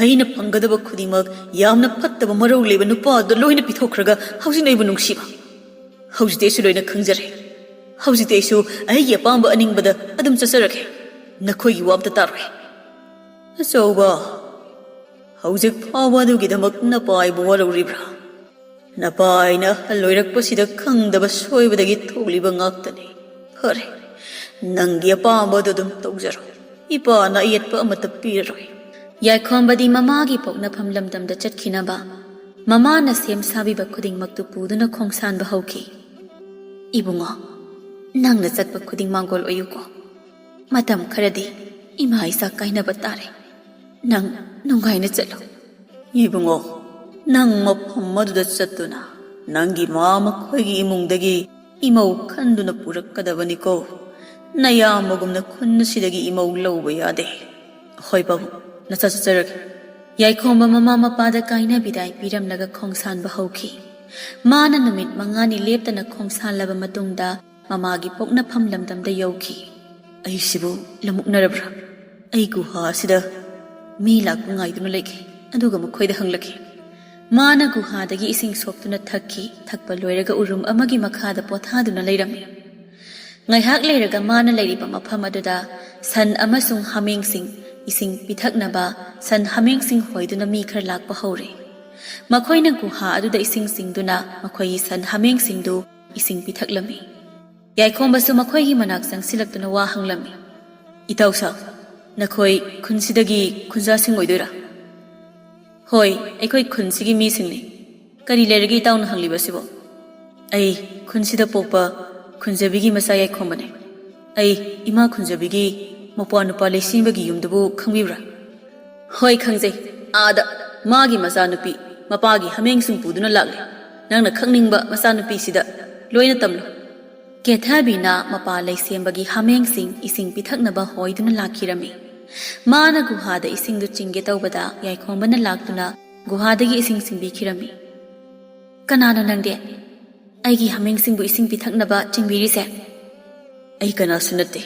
ꯑꯩꯅ ꯐꯪꯒꯗꯕ ꯈꯨꯗꯤꯡꯃꯛ ꯌꯥꯝꯅ ꯐꯠꯇꯕ ꯃꯔꯧ ꯂꯩꯕ ꯅꯨꯄꯥ ꯑꯗꯨ ꯂꯣꯏꯅ ꯄꯤꯊꯣꯛꯈ꯭ꯔꯒ ꯍꯧꯖꯤꯛꯅ ꯑꯩꯕꯨ ꯅꯨꯡꯁꯤꯕ? ꯍꯧꯖꯤꯛꯇꯤ ꯑꯩꯁꯨ ꯂꯣꯏꯅ ꯈꯪꯖꯔꯦ꯫ ꯍꯧꯖꯤꯛꯇꯤ ꯑꯩꯁꯨ ꯑꯩꯒꯤ ꯑꯄꯥꯝꯕ ꯑꯅꯤꯡꯕꯗ ꯑꯗꯨꯝ ꯆꯠꯆꯔꯒꯦ꯫ ꯅꯈꯣꯏꯒꯤ ꯋꯥ ꯑꯝꯇ ꯇꯥꯔꯣꯏ꯫ ꯑꯆꯧꯕ, ꯍꯧꯖꯤꯛ ꯐꯥꯎꯕ ꯑꯗꯨꯒꯤꯗꯃꯛ ꯅꯄꯥ ꯑꯩꯕꯨ ꯋꯥꯔꯧꯔꯤꯕ꯭ꯔꯥ? ꯅꯄꯥ ꯑꯩꯅ ꯑꯍꯜ ꯑꯣꯏꯔꯛꯄꯁꯤꯗ ꯈꯪꯗꯕ ꯁꯣꯏꯕꯗꯒꯤ ꯊꯣꯛꯂꯤꯕ ꯉꯥꯛꯇꯅꯤ꯫ ꯐꯔꯦ, ꯅꯪꯒꯤ ꯑꯄꯥꯝꯕꯗꯨ ꯑꯗꯨꯝ ꯇꯧꯖꯔꯣ꯫ ꯏꯄꯥꯅ ꯑꯌꯦꯠꯄ ꯑꯃꯠꯇ ꯄꯤꯔꯔꯣꯏ꯫ ꯌꯥꯏꯈꯣꯝꯕꯗꯤ ꯃꯃꯥꯒꯤ ꯄꯣꯛꯅꯐꯝ ꯂꯝꯗꯝꯗ ꯆꯠꯈꯤꯅꯕ ꯃꯃꯥꯅ ꯁꯦꯝ ꯁꯥꯕꯤꯕ ꯈꯨꯗꯤꯡꯃꯛꯇꯨ ꯄꯨꯗꯨꯅ ꯈꯣꯡꯁꯥꯟꯕ ꯍꯧꯈꯤ꯫ "ꯏꯕꯨꯡꯉꯣ, ꯅꯪꯅ ꯆꯠꯄ ꯈꯨꯗꯤꯡ ꯃꯥꯡꯒꯣꯜ ꯑꯣꯏꯌꯨꯀꯣ꯫ ꯃꯇꯝ ꯈꯔꯗꯤ ꯏꯃꯥ ꯏꯆꯥ ꯀꯥꯏꯅꯕ ꯇꯥꯔꯦ꯫ ꯅꯪ ꯅꯨꯡꯉꯥꯏꯅ ꯆꯠꯂꯨ꯫" "ꯏꯕꯨꯡꯉꯣ, ꯅꯪ ꯃꯐꯝ ꯑꯗꯨꯗ ꯆꯠꯇꯨꯅ ꯅꯪꯒꯤ ꯃꯥ ꯃꯈꯣꯏꯒꯤ ꯏꯃꯨꯡꯗꯒꯤ ꯏꯃꯧ ꯈꯟꯗꯨꯅ ꯄꯨꯔꯛꯀꯗꯕꯅꯤꯀꯣ꯫ ꯅꯌꯥꯝꯕꯒꯨꯝꯅ ꯈꯨꯟ ꯑꯁꯤꯗꯒꯤ ꯏꯃꯧ ꯂꯧꯕ ꯌꯥꯗꯦ꯫ ꯍꯣꯏ ꯄꯥꯕꯨꯡ, ꯅꯆꯥ ꯆꯠꯆꯔꯒꯦ꯫" ꯌꯥꯏꯈꯣꯝꯕ ꯃꯃꯥ ꯃꯄꯥꯗ ꯀꯥꯏꯅ ꯕꯤꯗꯥꯏ ꯄꯤꯔꯝꯂꯒ ꯈꯣꯡꯁꯥꯟꯕ ꯍꯧꯈꯤ꯫ ꯃꯥꯅ ꯅꯨꯃꯤꯠ ꯃꯉꯥꯅꯤ ꯂꯦꯞꯇꯅ ꯈꯣꯡꯁꯥꯜꯂꯕ ꯃꯇꯨꯡꯗ ꯃꯃꯥꯒꯤ ꯄꯣꯛꯅꯐꯝ ꯂꯝꯗꯝꯗ ꯌꯧꯈꯤ꯫ "ꯑꯩꯁꯤꯕꯨ ꯂꯃꯨꯛꯅꯔꯕ꯭ꯔꯥ? ꯑꯩ ꯒꯨꯍꯥ ꯑꯁꯤꯗ ꯃꯤ ꯂꯥꯛꯄ ꯉꯥꯏꯗꯨꯅ ꯂꯩꯒꯦ, ꯑꯗꯨꯒ ꯃꯈꯣꯏꯗ ꯍꯪꯂꯒꯦ꯫" ꯃꯥꯅ ꯒꯨꯍꯥꯗꯒꯤ ꯏꯁꯤꯡ ꯁꯣꯛꯇꯨꯅ ꯊꯛꯈꯤ꯫ ꯊꯛꯄ ꯂꯣꯏꯔꯒ ꯎꯔꯨꯝ ꯑꯃꯒꯤ ꯃꯈꯥꯗ ꯄꯣꯊꯥꯗꯨꯅ ꯂꯩꯔꯝꯃꯤ꯫ ꯉꯥꯏꯍꯥꯛ ꯂꯩꯔꯒ ꯃꯥꯅ ꯂꯩꯔꯤꯕ ꯃꯐꯝ ꯑꯗꯨꯗ ꯁꯟ ꯑꯃꯁꯨꯡ ꯍꯥꯃꯦꯡꯁꯤꯡ ꯏꯁꯤꯡ ꯄꯤꯊꯛꯅꯕ ꯁꯟ ꯍꯥꯃꯦꯡꯁꯤꯡ ꯍꯣꯏꯗꯨꯅ ꯃꯤ ꯈꯔ ꯂꯥꯛꯄ ꯍꯧꯔꯦ꯫ ꯃꯈꯣꯏꯅ ꯒꯨꯍꯥ ꯑꯗꯨꯗ ꯏꯁꯤꯡ ꯆꯤꯡꯗꯨꯅ ꯃꯈꯣꯏꯒꯤ ꯁꯟ ꯍꯥꯃꯦꯡꯁꯤꯡꯗꯨ ꯏꯁꯤꯡ ꯄꯤꯊꯛꯂꯝꯃꯤ꯫ ꯌꯥꯏꯈꯣꯝꯕꯁꯨ ꯃꯈꯣꯏꯒꯤ ꯃꯅꯥꯛ ꯆꯪꯁꯤꯜꯂꯛꯇꯨꯅ ꯋꯥ ꯍꯪꯂꯝꯃꯤ꯫ "ꯏꯇꯥꯎ ꯁꯥ, ꯅꯈꯣꯏ ꯈꯨꯟꯁꯤꯗꯒꯤ ꯈꯨꯟꯖꯥꯁꯤꯡ ꯑꯣꯏꯗꯣꯏꯔꯥ?" "ꯍꯣꯏ, ꯑꯩꯈꯣꯏ ꯈꯨꯟꯁꯤꯒꯤ ꯃꯤꯁꯤꯡꯅꯤ꯫ ꯀꯔꯤ ꯂꯩꯔꯒꯦ ꯏꯇꯥꯎꯅ ꯍꯪꯂꯤꯕꯁꯤꯕꯣ?" "ꯑꯩ ꯈꯨꯟꯁꯤꯗ ꯄꯣꯛꯄ ꯈꯨꯟꯖꯕꯤꯒꯤ ꯃꯆꯥ ꯌꯥꯏꯈꯣꯝꯕꯅꯦ꯫ ꯑꯩ ꯏꯃꯥ ꯈꯨꯟꯖꯕꯤꯒꯤ ꯃꯄ꯭ꯋꯥ ꯅꯨꯄꯥ ꯂꯩꯁꯦꯝꯕꯒꯤ ꯌꯨꯝꯗꯨꯕꯨ ꯈꯪꯕꯤꯕ꯭ꯔꯥ?" "ꯍꯣꯏ, ꯈꯪꯖꯩ꯫ ꯑꯥꯗ ꯃꯥꯒꯤ ꯃꯆꯥꯅꯨꯄꯤ ꯃꯄꯥꯒꯤ ꯍꯥꯃꯦꯡꯁꯤꯡ ꯄꯨꯗꯨꯅ ꯂꯥꯛꯂꯦ꯫ ꯅꯪꯅ ꯈꯪꯅꯤꯡꯕ ꯃꯆꯥꯅꯨꯄꯤꯁꯤꯗ ꯂꯣꯏꯅ ꯇꯝꯂꯨ꯫" ꯀꯦꯊꯕꯤꯅ ꯃꯄꯥ ꯂꯩꯁꯦꯝꯕꯒꯤ ꯍꯥꯃꯦꯡꯁꯤꯡ ꯏꯁꯤꯡ ꯄꯤꯊꯛꯅꯕ ꯍꯣꯏꯗꯨꯅ ꯂꯥꯛꯈꯤꯔꯝꯃꯤ꯫ ꯃꯥꯅ ꯒꯨꯍꯥꯗ ꯏꯁꯤꯡꯗꯨ ꯆꯤꯡꯒꯦ ꯇꯧꯕꯗ ꯌꯥꯏꯈꯣꯝꯕꯅ ꯂꯥꯛꯇꯨꯅ ꯒꯨꯍꯥꯗꯒꯤ ꯏꯁꯤꯡ ꯆꯤꯡꯕꯤꯈꯤꯔꯝꯃꯤ꯫ "ꯀꯅꯥꯅꯣ ꯅꯪꯗꯤ? ꯑꯩꯒꯤ ꯍꯥꯃꯦꯡꯁꯤꯡꯕꯨ ꯏꯁꯤꯡ ꯄꯤꯊꯛꯅꯕ ꯆꯤꯡꯕꯤꯔꯤꯁꯦ?" "ꯑꯩ ꯀꯅꯥꯁꯨ ꯅꯠꯇꯦ꯫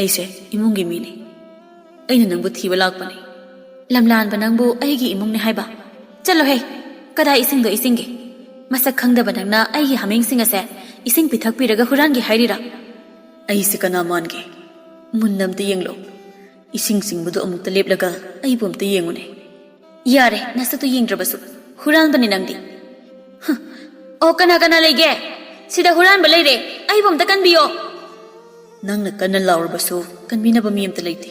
ꯑꯩꯁꯦ ꯏꯃꯨꯡꯒꯤ ꯃꯤꯅꯤ꯫ ꯑꯩꯅ ꯅꯪꯕꯨ ꯊꯤꯕ ꯂꯥꯛꯄꯅꯤ꯫" "ꯂꯝꯂꯥꯟꯕ ꯅꯪꯕꯨ ꯑꯩꯒꯤ ꯏꯃꯨꯡꯅꯤ ꯍꯥꯏꯕ? ꯆꯠꯂꯣꯍꯦ! ꯀꯗꯥꯏ ꯏꯁꯤꯡꯗꯣ ꯏꯁꯤꯡꯒꯦ? ꯃꯁꯛ ꯈꯪꯗꯕ ꯅꯪꯅ ꯑꯩꯒꯤ ꯍꯥꯃꯦꯡꯁꯤꯡ ꯑꯁꯦ ꯏꯁꯤꯡ ꯄꯤꯊꯛꯄꯤꯔꯒ ꯍꯨꯔꯥꯟꯒꯦ ꯍꯥꯏꯔꯤꯔꯥ? ꯑꯩꯁꯦ ꯀꯅꯥ ꯃꯥꯟꯒꯦ? ꯃꯨꯟꯅ ꯑꯝꯇ ꯌꯦꯡꯂꯣ꯫ ꯏꯁꯤꯡ ꯆꯤꯡꯕꯗꯣ ꯑꯃꯨꯛꯇ ꯂꯦꯞꯂꯒ ꯑꯩꯕꯨ ꯑꯝꯇ ꯌꯦꯡꯉꯨꯅꯦ꯫ ꯌꯥꯔꯦ, ꯅꯁꯛꯇꯣ ꯌꯦꯡꯗ꯭ꯔꯕꯁꯨ꯫ ꯍꯨꯔꯥꯟꯕꯅꯦ ꯅꯪꯗꯤ꯫ ꯍ, ꯑꯣ, ꯀꯅꯥ ꯀꯅꯥ ꯂꯩꯒꯦ? ꯁꯤꯗ ꯍꯨꯔꯥꯟꯕ ꯂꯩꯔꯦ, ꯑꯩꯕꯨ ꯑꯝꯇ ꯀꯟꯕꯤꯌꯣ꯫ ꯅꯪꯅ ꯀꯟꯅ ꯂꯥꯎꯔꯕꯁꯨ ꯀꯟꯕꯤꯅꯕ ꯃꯤ ꯑꯝꯇ ꯂꯩꯇꯦ꯫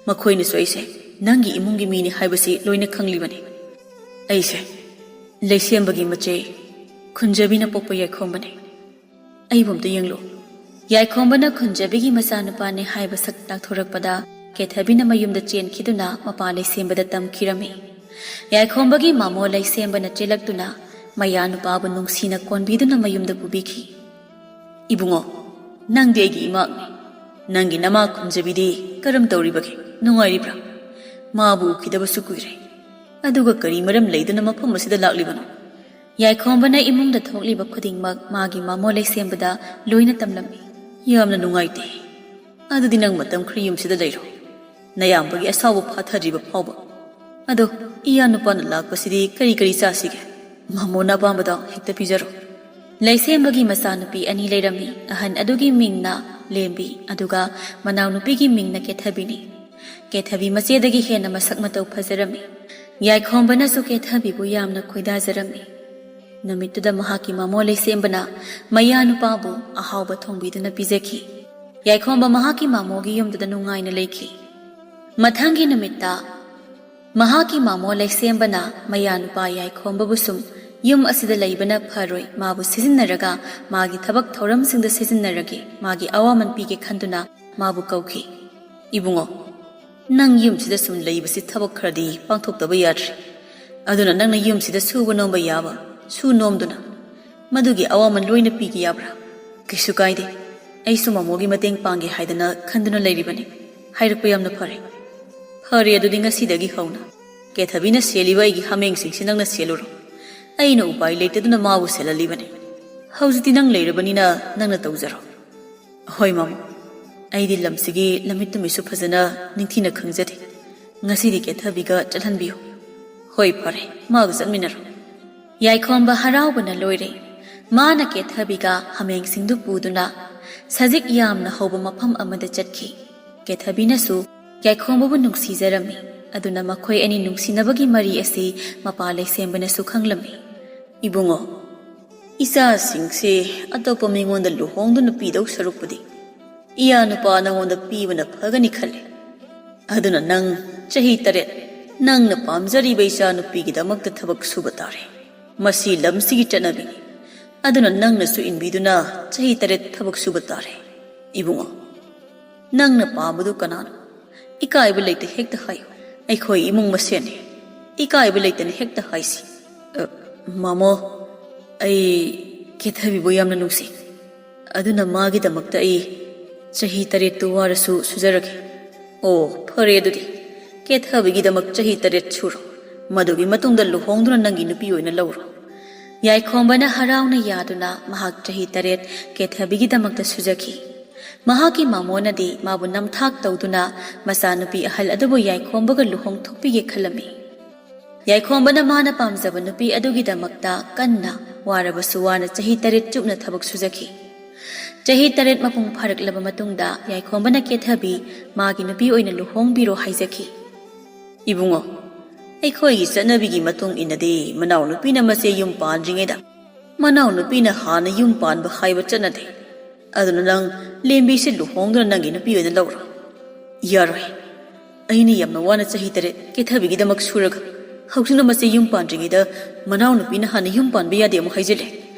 ꯃꯈꯣꯏꯅꯁꯨ ꯑꯩꯁꯦ ꯅꯪꯒꯤ ꯏꯃꯨꯡꯒꯤ ꯃꯤꯅꯤ ꯍꯥꯏꯕꯁꯤ ꯂꯣꯏꯅ ꯈꯪꯂꯤꯕꯅꯤ꯫ ꯑꯩꯁꯦ ꯂꯩꯁꯦꯝꯕꯒꯤ ꯃꯆꯦ ꯈꯨꯟꯖꯕꯤꯅ ꯄꯣꯛꯄ ꯌꯥꯏꯈꯣꯝꯕꯅꯤ꯫ ꯑꯩꯕꯨ ꯑꯝꯇ ꯌꯦꯡꯂꯨ꯫ ꯌꯥꯏꯈꯣꯝꯕꯅ ꯈꯨꯟꯖꯕꯤꯒꯤ ꯃꯆꯥꯅꯨꯄꯥꯅꯤ ꯍꯥꯏꯕ ꯁꯛ ꯇꯥꯛꯊꯣꯔꯛꯄꯗ ꯀꯦꯊꯕꯤꯅ ꯃꯌꯨꯝꯗ ꯆꯦꯟꯈꯤꯗꯨꯅ ꯃꯄꯥ ꯂꯩꯁꯦꯝꯕꯗ ꯇꯝꯈꯤꯔꯝꯃꯤ꯫ ꯌꯥꯏꯈꯣꯝꯕꯒꯤ ꯃꯃꯣ ꯂꯩꯁꯦꯝꯕꯅ ꯆꯦꯜꯂꯛꯇꯨꯅ ꯃꯌꯥ ꯅꯨꯄꯥꯕꯨ ꯅꯨꯡꯁꯤꯅ ꯀꯣꯟꯕꯤꯗꯨꯅ ꯃꯌꯨꯝꯗ ꯄꯨꯕꯤꯈꯤ꯫ "ꯏꯕꯨꯡꯉꯣ, ꯅꯪꯗꯤ ꯑꯩꯒꯤ ꯏꯃꯥꯛꯅꯤ꯫ ꯅꯪꯒꯤ ꯅꯃꯥ ꯈꯨꯟꯖꯕꯤꯗꯤ ꯀꯔꯝ ꯇꯧꯔꯤꯕꯒꯦ? ꯅꯨꯡꯉꯥꯏꯔꯤꯕ꯭ꯔꯥ? ꯃꯥꯕꯨ ꯎꯈꯤꯗꯕꯁꯨ ꯀꯨꯏꯔꯦ꯫ ꯑꯗꯨꯒ ꯀꯔꯤ ꯃꯔꯝ ꯂꯩꯗꯨꯅ ꯃꯐꯝ ꯑꯁꯤꯗ ꯂꯥꯛꯂꯤꯕꯅꯣ?" ꯌꯥꯏꯈꯣꯝꯕꯅ ꯏꯃꯨꯡꯗ ꯊꯣꯛꯂꯤꯕ ꯈꯨꯗꯤꯡꯃꯛ ꯃꯥꯒꯤ ꯃꯃꯣ ꯂꯩꯁꯦꯝꯕꯗ ꯂꯣꯏꯅ ꯇꯝꯂꯝꯃꯤ꯫ "ꯌꯥꯝꯅ ꯅꯨꯡꯉꯥꯏꯇꯦ꯫ ꯑꯗꯨꯗꯤ ꯅꯪ ꯃꯇꯝ ꯈꯔ ꯌꯨꯝꯁꯤꯗ ꯂꯩꯔꯣ꯫ ꯅꯌꯥꯝꯕꯒꯤ ꯑꯁꯥꯎꯕ ꯐꯥꯊꯗ꯭ꯔꯤꯕ ꯐꯥꯎꯕ꯫ ꯑꯗꯣ, ꯏꯌꯥ ꯅꯨꯄꯥꯅ ꯂꯥꯛꯄꯁꯤꯗꯤ ꯀꯔꯤ ꯀꯔꯤ ꯆꯥꯁꯤꯒꯦ? ꯃꯃꯣꯅ ꯑꯄꯥꯝꯕꯗꯣ ꯍꯦꯛꯇ ꯄꯤꯖꯔꯣ꯫" ꯂꯩꯁꯦꯝꯕꯒꯤ ꯃꯆꯥꯅꯨꯄꯤ ꯑꯅꯤ ꯂꯩꯔꯝꯃꯤ꯫ ꯑꯍꯟ ꯑꯗꯨꯒꯤ ꯃꯤꯡꯅ ꯂꯦꯝꯕꯤ, ꯑꯗꯨꯒ ꯃꯅꯥꯎꯅꯨꯄꯤꯒꯤ ꯃꯤꯡꯅ ꯀꯦꯊꯕꯤꯅꯤ꯫ ꯀꯦꯊꯕꯤ ꯃꯆꯦꯗꯒꯤ ꯍꯦꯟꯅ ꯃꯁꯛ ꯃꯇꯧ ꯐꯖꯔꯝꯃꯤ꯫ ꯌꯥꯏꯈꯣꯝꯕꯅꯁꯨ ꯀꯦꯊꯕꯤꯕꯨ ꯌꯥꯝꯅ ꯈꯣꯏꯗꯥꯖꯔꯝꯃꯤ꯫ ꯅꯨꯃꯤꯠꯇꯨꯗ ꯃꯍꯥꯛꯀꯤ ꯃꯃꯣ ꯂꯩꯁꯦꯝꯕꯅ ꯃꯌꯥ ꯅꯨꯄꯥꯕꯨ ꯑꯍꯥꯎꯕ ꯊꯣꯡꯕꯤꯗꯨꯅ ꯄꯤꯖꯈꯤ꯫ ꯌꯥꯏꯈꯣꯝꯕ ꯃꯍꯥꯛꯀꯤ ꯃꯃꯣꯒꯤ ꯌꯨꯝꯗꯨꯗ ꯅꯨꯡꯉꯥꯏꯅ ꯂꯩꯈꯤ꯫ ꯃꯊꯪꯒꯤ ꯅꯨꯃꯤꯠꯇ ꯃꯍꯥꯛꯀꯤ ꯃꯃꯣ ꯂꯩꯁꯦꯝꯕꯅ ꯃꯌꯥ ꯅꯨꯄꯥ ꯌꯥꯏꯈꯣꯝꯕꯕꯨ ꯁꯨꯝ ꯌꯨꯝ ꯑꯁꯤꯗ ꯂꯩꯕꯅ ꯐꯔꯣꯏ, ꯃꯥꯕꯨ ꯁꯤꯖꯤꯟꯅꯔꯒ ꯃꯥꯒꯤ ꯊꯕꯛ ꯊꯧꯔꯝꯁꯤꯡꯗ ꯁꯤꯖꯤꯟꯅꯔꯒꯦ, ꯃꯥꯒꯤ ꯑꯋꯥꯃꯟ ꯄꯤꯒꯦ ꯈꯟꯗꯨꯅ ꯃꯥꯕꯨ ꯀꯧꯈꯤ꯫ "ꯏꯕꯨꯡꯉꯣ, ꯅꯪ ꯌꯨꯝꯁꯤꯗ ꯁꯨꯝ ꯂꯩꯕꯁꯤ ꯊꯕꯛ ꯈꯔꯗꯤ ꯄꯥꯡꯊꯣꯛꯇꯕ ꯌꯥꯗ꯭ꯔꯦ꯫ ꯑꯗꯨꯅ ꯅꯪꯅ ꯌꯨꯝꯁꯤꯗ ꯁꯨꯕ ꯅꯣꯝꯕ ꯌꯥꯕ ꯁꯨ ꯅꯣꯝꯗꯨꯅ ꯃꯗꯨꯒꯤ ꯑꯋꯥꯃꯟ ꯂꯣꯏꯅ ꯄꯤꯒꯦ ꯌꯥꯕ꯭ꯔꯥ?" "ꯀꯩꯁꯨ ꯀꯥꯏꯗꯦ, ꯑꯩꯁꯨ ꯃꯃꯣꯒꯤ ꯃꯇꯦꯡ ꯄꯥꯡꯒꯦ ꯍꯥꯏꯗꯅ ꯈꯟꯗꯨꯅ ꯂꯩꯔꯤꯕꯅꯤ꯫ ꯍꯥꯏꯔꯛꯄ ꯌꯥꯝꯅ ꯐꯔꯦ꯫" "ꯐꯔꯦ, ꯑꯗꯨꯗꯤ ꯉꯁꯤꯗꯒꯤ ꯍꯧꯅ ꯀꯦꯊꯕꯤꯅ ꯁꯦꯜꯂꯤꯕ ꯑꯩꯒꯤ ꯍꯥꯃꯦꯡꯁꯤꯡꯁꯤ ꯅꯪꯅ ꯁꯦꯜꯂꯨꯔꯣ꯫ ꯑꯩꯅ ꯎꯄꯥꯏ ꯂꯩꯇꯗꯨꯅ ꯃꯥꯕꯨ ꯁꯦꯜꯍꯜꯂꯤꯕꯅꯤ꯫ ꯍꯧꯖꯤꯛꯇꯤ ꯅꯪ ꯂꯩꯔꯕꯅꯤꯅ ꯅꯪꯅ ꯇꯧꯖꯔꯣ꯫" "ꯍꯣꯏ ꯃꯃꯣ, ꯑꯩꯗꯤ ꯂꯝꯁꯤꯒꯤ ꯂꯝꯃꯤꯠ ꯇꯨꯃꯤꯠꯁꯨ ꯐꯖꯅ ꯅꯤꯡꯊꯤꯅ ꯈꯪꯖꯗꯦ꯫ ꯉꯁꯤꯗꯤ ꯀꯦꯊꯕꯤꯒ ꯆꯠꯍꯟꯕꯤꯌꯨ꯫" "ꯍꯣꯏ, ꯐꯔꯦ, ꯃꯥꯒ ꯆꯠꯃꯤꯟꯅꯔꯣ꯫" ꯌꯥꯏꯈꯣꯝꯕ ꯍꯔꯥꯎꯕꯅ ꯂꯣꯏꯔꯦ꯫ ꯃꯥꯅ ꯀꯦꯊꯕꯤꯒ ꯍꯥꯃꯦꯡꯁꯤꯡꯗꯨ ꯄꯨꯗꯨꯅ ꯁꯖꯤꯛ ꯌꯥꯝꯅ ꯍꯧꯕ ꯃꯐꯝ ꯑꯃꯗ ꯆꯠꯈꯤ꯫ ꯀꯦꯊꯕꯤꯅꯁꯨ ꯌꯥꯏꯈꯣꯝꯕꯕꯨ ꯅꯨꯡꯁꯤꯖꯔꯝꯃꯤ꯫ ꯑꯗꯨꯅ ꯃꯈꯣꯏ ꯑꯅꯤ ꯅꯨꯡꯁꯤꯅꯕꯒꯤ ꯃꯔꯤ ꯑꯁꯤ ꯃꯄꯥ ꯂꯩꯁꯦꯝꯕꯅꯁꯨ ꯈꯪꯂꯝꯃꯤ꯫ "ꯏꯕꯨꯡꯉꯣ, ꯏꯆꯥꯁꯤꯡꯁꯦ ꯑꯇꯣꯞꯄ ꯃꯤꯉꯣꯟꯗ ꯂꯨꯍꯣꯡꯗꯨꯅ ꯄꯤꯗꯧ ꯁꯔꯨꯛꯄꯨꯗꯤ ꯏꯌꯥ ꯅꯨꯄꯥ ꯅꯉꯣꯟꯗ ꯄꯤꯕꯅ ꯐꯒꯅꯤ ꯈꯜꯂꯤ꯫ ꯑꯗꯨꯅ ꯅꯪ ꯆꯍꯤ ꯇꯔꯦꯠ ꯅꯪꯅ ꯄꯥꯝꯖꯔꯤꯕ ꯏꯆꯥ ꯅꯨꯄꯤꯒꯤꯗꯃꯛꯇ ꯊꯕꯛ ꯁꯨꯕ ꯇꯥꯔꯦ꯫ ꯃꯁꯤ ꯂꯝꯁꯤꯒꯤ ꯆꯠꯅꯕꯤꯅꯤ꯫ ꯑꯗꯨꯅ ꯅꯪꯅꯁꯨ ꯏꯟꯕꯤꯗꯨꯅ ꯆꯍꯤ ꯇꯔꯦꯠ ꯊꯕꯛ ꯁꯨꯕ ꯇꯥꯔꯦ꯫ ꯏꯕꯨꯡꯉꯣ, ꯅꯪꯅ ꯄꯥꯝꯕꯗꯨ ꯀꯅꯥꯅꯣ? ꯏꯀꯥꯏꯕ ꯂꯩꯇꯦ, ꯍꯦꯛꯇ ꯍꯥꯏꯌꯨ꯫ ꯑꯩꯈꯣꯏ ꯏꯃꯨꯡ ꯃꯁꯦꯟꯅꯤ꯫ ꯏꯀꯥꯏꯕ ꯂꯩꯇꯅ ꯍꯦꯛꯇ ꯍꯥꯏꯁꯤ꯫ ꯑ, ꯃꯥꯃꯣ, ꯑꯩ ꯀꯦꯊꯕꯤꯕꯨ ꯌꯥꯝꯅ ꯅꯨꯡꯁꯤ꯫ ꯑꯗꯨꯅ ꯃꯥꯒꯤꯗꯃꯛꯇ ꯑꯩ ꯆꯍꯤ ꯇꯔꯦꯠꯇꯨ ꯋꯥꯔꯁꯨ ꯁꯨꯖꯔꯒꯦ꯫ ꯑꯣ, ꯐꯔꯦ ꯑꯗꯨꯗꯤ꯫ ꯀꯦꯊꯕꯤꯒꯤꯗꯃꯛ ꯆꯍꯤ ꯇꯔꯦꯠ ꯁꯨꯔꯣ꯫ ꯃꯗꯨꯒꯤ ꯃꯇꯨꯡꯗ ꯂꯨꯍꯣꯡꯗꯨꯅ ꯅꯪꯒꯤ ꯅꯨꯄꯤ ꯑꯣꯏꯅ ꯂꯧꯔꯣ꯫ ꯌꯥꯏꯈꯣꯝꯕꯅ ꯍꯔꯥꯎꯅ ꯌꯥꯗꯨꯅ ꯃꯍꯥꯛ ꯆꯍꯤ ꯇꯔꯦꯠ ꯀꯦꯊꯕꯤꯒꯤꯗꯃꯛꯇ ꯁꯨꯖꯈꯤ꯫ ꯃꯍꯥꯛꯀꯤ ꯃꯃꯣꯅꯗꯤ ꯃꯥꯕꯨ ꯅꯝꯊꯥꯛ ꯇꯧꯗꯨꯅ ꯃꯆꯥꯅꯨꯄꯤ ꯑꯍꯜ ꯑꯗꯨꯕꯨ ꯌꯥꯏꯈꯣꯝꯕꯒ ꯂꯨꯍꯣꯡꯊꯣꯛꯄꯤꯒꯦ ꯈꯜꯂꯝꯃꯤ꯫ ꯌꯥꯏꯈꯣꯝꯕꯅ ꯃꯥꯅ ꯄꯥꯝꯖꯕ ꯅꯨꯄꯤ ꯑꯗꯨꯒꯤꯗꯃꯛꯇ ꯀꯟꯅ ꯋꯥꯔꯕꯁꯨ ꯋꯥꯅ ꯆꯍꯤ ꯇꯔꯦꯠ ꯆꯨꯞꯅ ꯊꯕꯛ ꯁꯨꯖꯈꯤ꯫ ꯆꯍꯤ ꯇꯔꯦꯠ ꯃꯄꯨꯡ ꯐꯥꯔꯛꯂꯕ ꯃꯇꯨꯡꯗ ꯌꯥꯏꯈꯣꯝꯕꯅ ꯀꯦꯊꯕꯤ ꯃꯥꯒꯤ ꯅꯨꯄꯤ ꯑꯣꯏꯅ ꯂꯨꯍꯣꯡꯕꯤꯔꯣ ꯍꯥꯏꯖꯈꯤ꯫ "ꯏꯕꯨꯡꯉꯣ, ꯑꯩꯈꯣꯏꯒꯤ ꯆꯠꯅꯕꯤꯒꯤ ꯃꯇꯨꯡ ꯏꯟꯅꯗꯤ ꯃꯅꯥꯎꯅꯨꯄꯤꯅ ꯃꯆꯦ ꯌꯨꯝ ꯄꯥꯟꯗ꯭ꯔꯤꯉꯩꯗ ꯃꯅꯥꯎꯅꯨꯄꯤꯅ ꯍꯥꯟꯅ ꯌꯨꯝ ꯄꯥꯟꯕ ꯍꯥꯏꯕ ꯆꯠꯅꯗꯦ꯫ ꯑꯗꯨꯅ ꯅꯪ ꯂꯦꯝꯕꯤꯁꯦ ꯂꯨꯍꯣꯡꯗꯨꯅ ꯅꯪꯒꯤ ꯅꯨꯄꯤ ꯑꯣꯏꯅ ꯂꯧꯔꯣ꯫" "ꯌꯥꯔꯣꯏ꯫ ꯑꯩꯅ ꯌꯥꯝꯅ ꯋꯥꯅ ꯆꯍꯤ ꯇꯔꯦꯠ ꯀꯦꯊꯕꯤꯒꯤꯗꯃꯛ ꯁꯨꯔꯒ ꯍꯧꯖꯤꯛꯅ ꯃꯆꯦ ꯌꯨꯝ ꯄꯥꯟꯗ꯭ꯔꯤꯉꯩꯗ ꯃꯅꯥꯎꯅꯨꯄꯤꯅ ꯍꯥꯟꯅ ꯌꯨꯝ ꯄꯥꯟꯕ ꯌꯥꯗꯦ ꯑꯃꯨꯛ ꯍꯥꯏꯖꯤꯜꯂꯦ꯫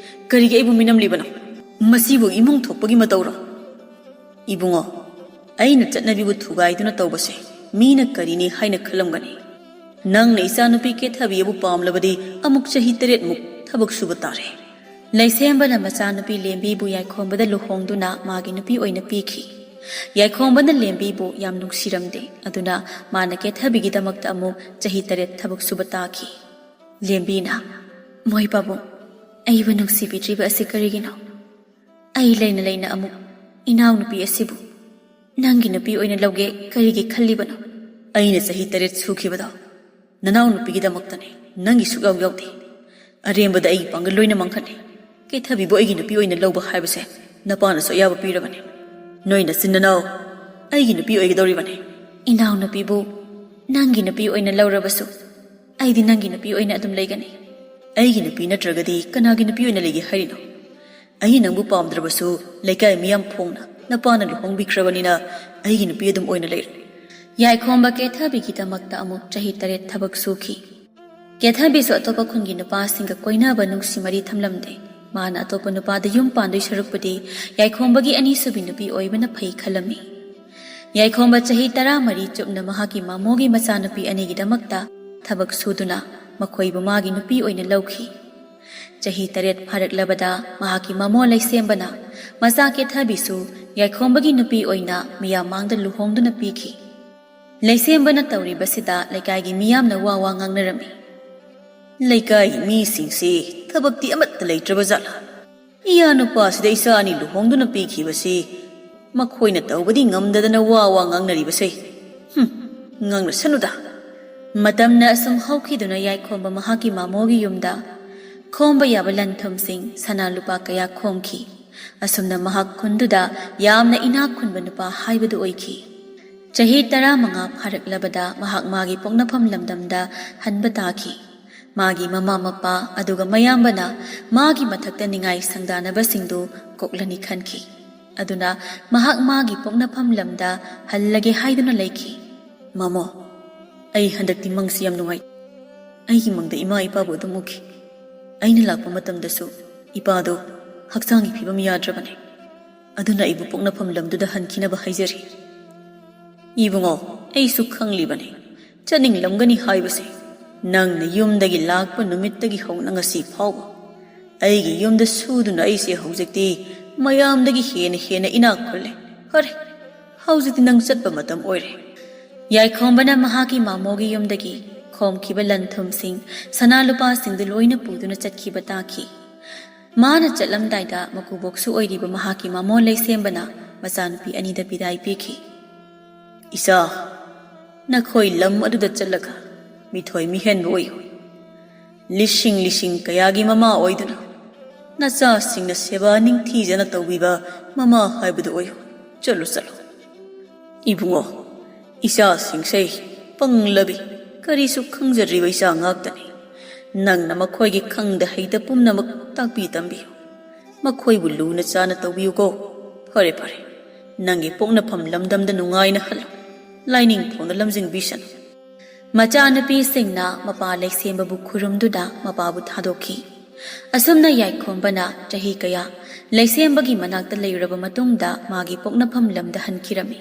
ꯀꯔꯤꯒꯤ ꯑꯩꯕꯨ ꯃꯤꯅꯝꯂꯤꯕꯅꯣ? ꯃꯁꯤꯕꯨ ꯏꯃꯨꯡ ꯊꯣꯛꯄꯒꯤ ꯃꯇꯧꯔꯣ?" "ꯏꯕꯨꯡꯉꯣ, ꯑꯩꯅ ꯆꯠꯅꯕꯤꯕꯨ ꯊꯨꯒꯥꯏꯗꯨꯅ ꯇꯧꯕꯁꯦ ꯃꯤꯅ ꯀꯔꯤꯅꯤ ꯍꯥꯏꯅ ꯈꯜꯂꯝꯒꯅꯤ? ꯅꯪꯅ ꯏꯆꯥꯅꯨꯄꯤ ꯀꯦꯊꯕꯤ ꯑꯕꯨ ꯄꯥꯝꯂꯕꯗꯤ ꯑꯃꯨꯛ ꯆꯍꯤ ꯇꯔꯦꯠꯃꯨꯛ ꯊꯕꯛ ꯁꯨꯕ ꯇꯥꯔꯦ꯫" ꯂꯩꯁꯦꯝꯕꯅ ꯃꯆꯥꯅꯨꯄꯤ ꯂꯦꯝꯕꯤꯕꯨ ꯌꯥꯏꯈꯣꯝꯕꯗ ꯂꯨꯍꯣꯡꯗꯨꯅ ꯃꯥꯒꯤ ꯅꯨꯄꯤ ꯑꯣꯏꯅ ꯄꯤꯈꯤ꯫ ꯌꯥꯏꯈꯣꯝꯕꯅ ꯂꯦꯝꯕꯤꯕꯨ ꯌꯥꯝ ꯅꯨꯡꯁꯤꯔꯝꯗꯦ, ꯑꯗꯨꯅ ꯃꯥꯅ ꯀꯦꯊꯕꯤꯒꯤꯗꯃꯛꯇ ꯑꯃꯨꯛ ꯆꯍꯤ ꯇꯔꯦꯠ ꯊꯕꯛ ꯁꯨꯕ ꯇꯥꯈꯤ꯫ ꯂꯦꯝꯕꯤꯅ, "ꯃꯣꯏ ꯄꯥꯕꯨꯡ, ꯑꯩꯕꯨ ꯅꯨꯡꯁꯤꯕꯤꯗ꯭ꯔꯤꯕ ꯑꯁꯤ ꯀꯔꯤꯒꯤꯅꯣ? ꯑꯩ ꯂꯩꯅ ꯂꯩꯅ ꯑꯃꯨꯛ ꯏꯅꯥꯎꯅꯨꯄꯤ ꯑꯁꯤꯕꯨ ꯅꯪꯒꯤ ꯅꯨꯄꯤ ꯑꯣꯏꯅ ꯂꯧꯒꯦ ꯀꯔꯤꯒꯤ ꯈꯜꯂꯤꯕꯅꯣ?" "ꯑꯩꯅ ꯆꯍꯤ ꯇꯔꯦꯠ ꯁꯨꯈꯤꯕꯗꯣ ꯅꯅꯥꯎꯅꯨꯄꯤꯒꯤꯗꯃꯛꯇꯅꯦ, ꯅꯪꯒꯤ ꯁꯨꯛꯌꯥꯎ ꯌꯥꯎꯗꯦ꯫ ꯑꯔꯦꯝꯕꯗ ꯑꯩꯒꯤ ꯄꯥꯡꯒꯜ ꯂꯣꯏꯅ ꯃꯥꯡꯍꯜꯂꯦ꯫ ꯀꯦꯊꯕꯤꯕꯨ ꯑꯩꯒꯤ ꯅꯨꯄꯤ ꯑꯣꯏꯅ ꯂꯧꯕ ꯍꯥꯏꯕꯁꯦ ꯅꯄꯥꯅꯁꯨ ꯑꯌꯥꯕ ꯄꯤꯔꯕꯅꯤ꯫ ꯅꯣꯏ ꯅꯆꯤꯟ ꯅꯅꯥꯎ ꯑꯩꯒꯤ ꯅꯨꯄꯤ ꯑꯣꯏꯒꯗꯧꯔꯤꯕꯅꯤ꯫ ꯏꯅꯥꯎꯅꯨꯄꯤꯕꯨ ꯅꯪꯒꯤ ꯅꯨꯄꯤ ꯑꯣꯏꯅ ꯂꯧꯔꯕꯁꯨ ꯑꯩꯗꯤ ꯅꯪꯒꯤ ꯅꯨꯄꯤ ꯑꯣꯏꯅ ꯑꯗꯨꯝ ꯂꯩꯒꯅꯤ꯫ ꯑꯩꯒꯤ ꯅꯨꯄꯤ ꯅꯠꯇ꯭ꯔꯒꯗꯤ ꯀꯅꯥꯒꯤ ꯅꯨꯄꯤ ꯑꯣꯏꯅ ꯂꯩꯒꯦ ꯍꯥꯏꯔꯤꯅꯣ? ꯑꯩ ꯅꯪꯕꯨ ꯄꯥꯝꯗ꯭ꯔꯕꯁꯨ ꯂꯩꯀꯥꯏ ꯃꯤꯌꯥꯝ ꯐꯣꯡꯅ ꯅꯄꯥꯅ ꯂꯨꯍꯣꯡꯕꯤꯈ꯭ꯔꯕꯅꯤꯅ ꯑꯩꯒꯤ ꯅꯨꯄꯤ ꯑꯗꯨꯝ ꯑꯣꯏꯅ ꯂꯩꯔꯦ꯫ ꯌꯥꯏꯈꯣꯝꯕ ꯀꯦꯊꯕꯤꯒꯤꯗꯃꯛꯇ ꯑꯃꯨꯛ ꯆꯍꯤ ꯇꯔꯦꯠ ꯊꯕꯛ ꯁꯨꯈꯤ꯫ ꯀꯦꯊꯕꯤꯁꯨ ꯑꯇꯣꯞꯄ ꯈꯨꯟꯒꯤ ꯅꯨꯄꯥꯁꯤꯡꯒ ꯀꯣꯏꯅꯕ ꯅꯨꯡꯁꯤ ꯃꯔꯤ ꯊꯝꯂꯝꯗꯦ꯫ ꯃꯥꯅ ꯑꯇꯣꯞꯄ ꯅꯨꯄꯥꯗ ꯌꯨꯝ ꯄꯥꯟꯗꯣꯏ ꯁꯔꯨꯛꯄꯨꯗꯤ ꯌꯥꯏꯈꯣꯝꯕꯒꯤ ꯑꯅꯤꯁꯨꯕꯤ ꯅꯨꯄꯤ ꯑꯣꯏꯕꯅ ꯐꯩ ꯈꯜꯂꯝꯃꯤ꯫ ꯌꯥꯏꯈꯣꯝꯕ ꯆꯍꯤ ꯇꯔꯥꯃꯔꯤ ꯆꯨꯞꯅ ꯃꯍꯥꯛꯀꯤ ꯃꯃꯣꯒꯤ ꯃꯆꯥꯅꯨꯄꯤ ꯑꯅꯤꯒꯤꯗꯃꯛꯇ ꯊꯕꯛ ꯁꯨꯗꯨꯅ ꯃꯈꯣꯏꯕꯨ ꯃꯥꯒꯤ ꯅꯨꯄꯤ ꯑꯣꯏꯅ ꯂꯧꯈꯤ꯫ ꯆꯍꯤ ꯇꯔꯦꯠ ꯐꯥꯔꯛꯂꯕꯗ ꯃꯍꯥꯛꯀꯤ ꯃꯃꯣ ꯂꯩꯁꯦꯝꯕꯅ ꯃꯆꯥ ꯀꯦꯊꯕꯤꯁꯨ ꯌꯥꯏꯈꯣꯝꯕꯒꯤ ꯅꯨꯄꯤ ꯑꯣꯏꯅ ꯃꯤꯌꯥꯝ ꯃꯥꯡꯗ ꯂꯨꯍꯣꯡꯗꯨꯅ ꯄꯤꯈꯤ꯫ ꯂꯩꯁꯦꯝꯕꯅ ꯇꯧꯔꯤꯕꯁꯤꯗ ꯂꯩꯀꯥꯏꯒꯤ ꯃꯤꯌꯥꯝꯅ ꯋꯥ ꯋꯥ ꯉꯥꯡꯅꯔꯝꯃꯤ꯫ ꯂꯩꯀꯥꯏꯒꯤ ꯃꯤꯁꯤꯡꯁꯤ ꯊꯕꯛꯇꯤ ꯑꯃꯠꯇ ꯂꯩꯇ꯭ꯔꯕ ꯖꯥꯠꯂꯥ? ꯏꯌꯥ ꯅꯨꯄꯥꯁꯤꯗ ꯏꯆꯥ ꯑꯅꯤ ꯂꯨꯍꯣꯡꯗꯨꯅ ꯄꯤꯈꯤꯕꯁꯤ ꯃꯈꯣꯏꯅ ꯇꯧꯕꯗꯤ ꯉꯝꯗꯗꯅ ꯋꯥ ꯋꯥ ꯉꯥꯡꯅꯔꯤꯕꯁꯦ꯫ ꯍꯨꯝ, ꯉꯥꯡꯅꯁꯅꯨꯗ꯫ ꯃꯇꯝꯅ ꯑꯁꯨꯝ ꯍꯧꯈꯤꯗꯨꯅ ꯌꯥꯏꯈꯣꯝꯕ ꯃꯍꯥꯛꯀꯤ ꯃꯃꯣꯒꯤ ꯌꯨꯝꯗ ꯈꯣꯝꯕ ꯌꯥꯕ ꯂꯟ ꯊꯨꯝꯁꯤꯡ ꯁꯅꯥ ꯂꯨꯄꯥ ꯀꯌꯥ ꯈꯣꯝꯈꯤ꯫ ꯑꯁꯨꯝꯅ ꯃꯍꯥꯛ ꯈꯨꯟꯗꯨꯗ ꯌꯥꯝꯅ ꯏꯅꯥꯛ ꯈꯨꯟꯕ ꯅꯨꯄꯥ ꯍꯥꯏꯕꯗꯨ ꯑꯣꯏꯈꯤ꯫ ꯆꯍꯤ ꯇꯔꯥꯃꯉꯥ ꯐꯥꯔꯛꯂꯕꯗ ꯃꯍꯥꯛ ꯃꯥꯒꯤ ꯄꯣꯛꯅꯐꯝ ꯂꯝꯗꯝꯗ ꯍꯟꯕ ꯇꯥꯈꯤ꯫ ꯃꯥꯒꯤ ꯃꯃꯥ ꯃꯄꯥ ꯑꯗꯨꯒ ꯃꯌꯥꯝꯕꯅ ꯃꯥꯒꯤ ꯃꯊꯛꯇ ꯅꯤꯡꯉꯥꯏ ꯁꯪꯗꯥꯅꯕꯁꯤꯡꯗꯨ ꯀꯣꯛꯂꯅꯤ ꯈꯟꯈꯤ꯫ ꯑꯗꯨꯅ ꯃꯍꯥꯛ ꯃꯥꯒꯤ ꯄꯣꯛꯅꯐꯝ ꯂꯝꯗ ꯍꯜꯂꯒꯦ ꯍꯥꯏꯗꯨꯅ ꯂꯩꯈꯤ꯫ "ꯃꯃꯣ, ꯑꯩ ꯍꯟꯗꯛꯇꯤ ꯃꯪꯁꯤ ꯌꯥꯝ ꯅꯨꯡꯉꯥꯏ꯫ ꯑꯩꯒꯤ ꯃꯪꯗ ꯏꯃꯥ ꯏꯄꯥꯕꯨ ꯑꯗꯨꯝ ꯎꯈꯤ꯫ ꯑꯩꯅ ꯂꯥꯛꯄ ꯃꯇꯝꯗꯁꯨ ꯏꯄꯥꯗꯨ ꯍꯛꯆꯥꯡꯒꯤ ꯐꯤꯕꯝ ꯌꯥꯗ꯭ꯔꯕꯅꯤ꯫ ꯑꯗꯨꯅ ꯑꯩꯕꯨ ꯄꯣꯛꯅꯐꯝ ꯂꯝꯗꯨꯗ ꯍꯟꯈꯤꯅꯕ ꯍꯥꯏꯖꯔꯤ꯫" "ꯏꯕꯨꯡꯉꯣ, ꯑꯩꯁꯨ ꯈꯪꯂꯤꯕꯅꯤ ꯆꯠꯅꯤꯡꯂꯝꯒꯅꯤ ꯍꯥꯏꯕꯁꯦ꯫ ꯅꯪꯅ ꯌꯨꯝꯗꯒꯤ ꯂꯥꯛꯄ ꯅꯨꯃꯤꯠꯇꯒꯤ ꯍꯧꯅ ꯉꯁꯤ ꯐꯥꯎꯕ ꯑꯩꯒꯤ ꯌꯨꯝꯗ ꯁꯨꯗꯨꯅ ꯑꯩꯁꯦ ꯍꯧꯖꯤꯛꯇꯤ ꯃꯌꯥꯝꯗꯒꯤ ꯍꯦꯟꯅ ꯍꯦꯟꯅ ꯏꯅꯥꯛ ꯈꯨꯜꯂꯦ꯫ ꯐꯔꯦ, ꯍꯧꯖꯤꯛꯇꯤ ꯅꯪ ꯆꯠꯄ ꯃꯇꯝ ꯑꯣꯏꯔꯦ꯫" ꯌꯥꯏꯈꯣꯝꯕꯅ ꯃꯍꯥꯛꯀꯤ ꯃꯃꯣꯒꯤ ꯌꯨꯝꯗꯒꯤ ꯈꯣꯝꯈꯤꯕ ꯂꯟ ꯊꯨꯝꯁꯤꯡ, ꯁꯅꯥ ꯂꯨꯄꯥꯁꯤꯡꯗꯨ ꯂꯣꯏꯅ ꯄꯨꯗꯨꯅ ꯆꯠꯈꯤꯕ ꯇꯥꯈꯤ꯫ ꯃꯥꯅ ꯆꯠꯂꯝꯗꯥꯏꯗ ꯃꯀꯨꯕꯣꯛꯁꯨ ꯑꯣꯏꯔꯤꯕ ꯃꯍꯥꯛꯀꯤ ꯃꯃꯣ ꯂꯩꯁꯦꯝꯕꯅ ꯃꯆꯥꯅꯨꯄꯤ ꯑꯅꯤꯗ ꯕꯤꯗꯥꯏ ꯄꯤꯈꯤ꯫ "ꯏꯆꯥ, ꯅꯈꯣꯏ ꯂꯝ ꯑꯗꯨꯗ ꯆꯠꯂꯒ ꯃꯤꯊꯣꯏ ꯃꯤꯍꯦꯟꯕ ꯑꯣꯏꯌꯨ꯫ ꯂꯤꯁꯤꯡ ꯂꯤꯁꯤꯡ ꯀꯌꯥꯒꯤ ꯃꯃꯥ ꯑꯣꯏꯗꯨꯅ ꯅꯆꯥꯁꯤꯡꯅ ꯁꯦꯕꯥ ꯅꯤꯡꯊꯤꯖꯅ ꯇꯧꯕꯤꯕ ꯃꯃꯥ ꯍꯥꯏꯕꯗꯨ ꯑꯣꯏꯌꯨ꯫ ꯆꯠꯂꯨ, ꯆꯠꯂꯨ꯫ ꯏꯕꯨꯡꯉꯣ, ꯏꯆꯥꯁꯤꯡꯁꯦ ꯄꯪꯂꯕꯤ, ꯀꯔꯤꯁꯨ ꯈꯪꯖꯗ꯭ꯔꯤꯕ ꯏꯆꯥ ꯉꯥꯛꯇꯅꯤ꯫ ꯅꯪꯅ ꯃꯈꯣꯏꯒꯤ ꯈꯪꯗ ꯍꯩꯗ ꯄꯨꯝꯅꯃꯛ ꯇꯥꯛꯄꯤ ꯇꯝꯕꯤꯌꯨ꯫ ꯃꯈꯣꯏꯕꯨ ꯂꯨꯅ ꯆꯥꯅ ꯇꯧꯕꯤꯌꯨꯀꯣ꯫ ꯐꯔꯦ, ꯐꯔꯦ, ꯅꯪꯒꯤ ꯄꯣꯛꯅꯐꯝ ꯂꯝꯗꯝꯗ ꯅꯨꯡꯉꯥꯏꯅ ꯍꯜꯂꯨ꯫ ꯂꯥꯏꯅꯤꯡꯊꯧꯅ ꯂꯝꯖꯤꯡꯕꯤꯁꯅꯨ꯫ ꯃꯆꯥꯅꯨꯄꯤꯁꯤꯡꯅ ꯃꯄꯥ ꯂꯩꯁꯦꯝꯕꯕꯨ ꯈꯨꯔꯨꯝꯗꯨꯅ ꯃꯄꯥꯕꯨ ꯊꯥꯗꯣꯛꯈꯤ꯫ ꯑꯁꯨꯝꯅ ꯌꯥꯏꯈꯣꯝꯕꯅ ꯆꯍꯤ ꯀꯌꯥ ꯂꯩꯁꯦꯝꯕꯒꯤ ꯃꯅꯥꯛꯇ ꯂꯩꯔꯨꯔꯕ ꯃꯇꯨꯡꯗ ꯃꯥꯒꯤ ꯄꯣꯛꯅꯐꯝ ꯂꯝꯗ ꯍꯟꯈꯤꯔꯝꯃꯤ꯫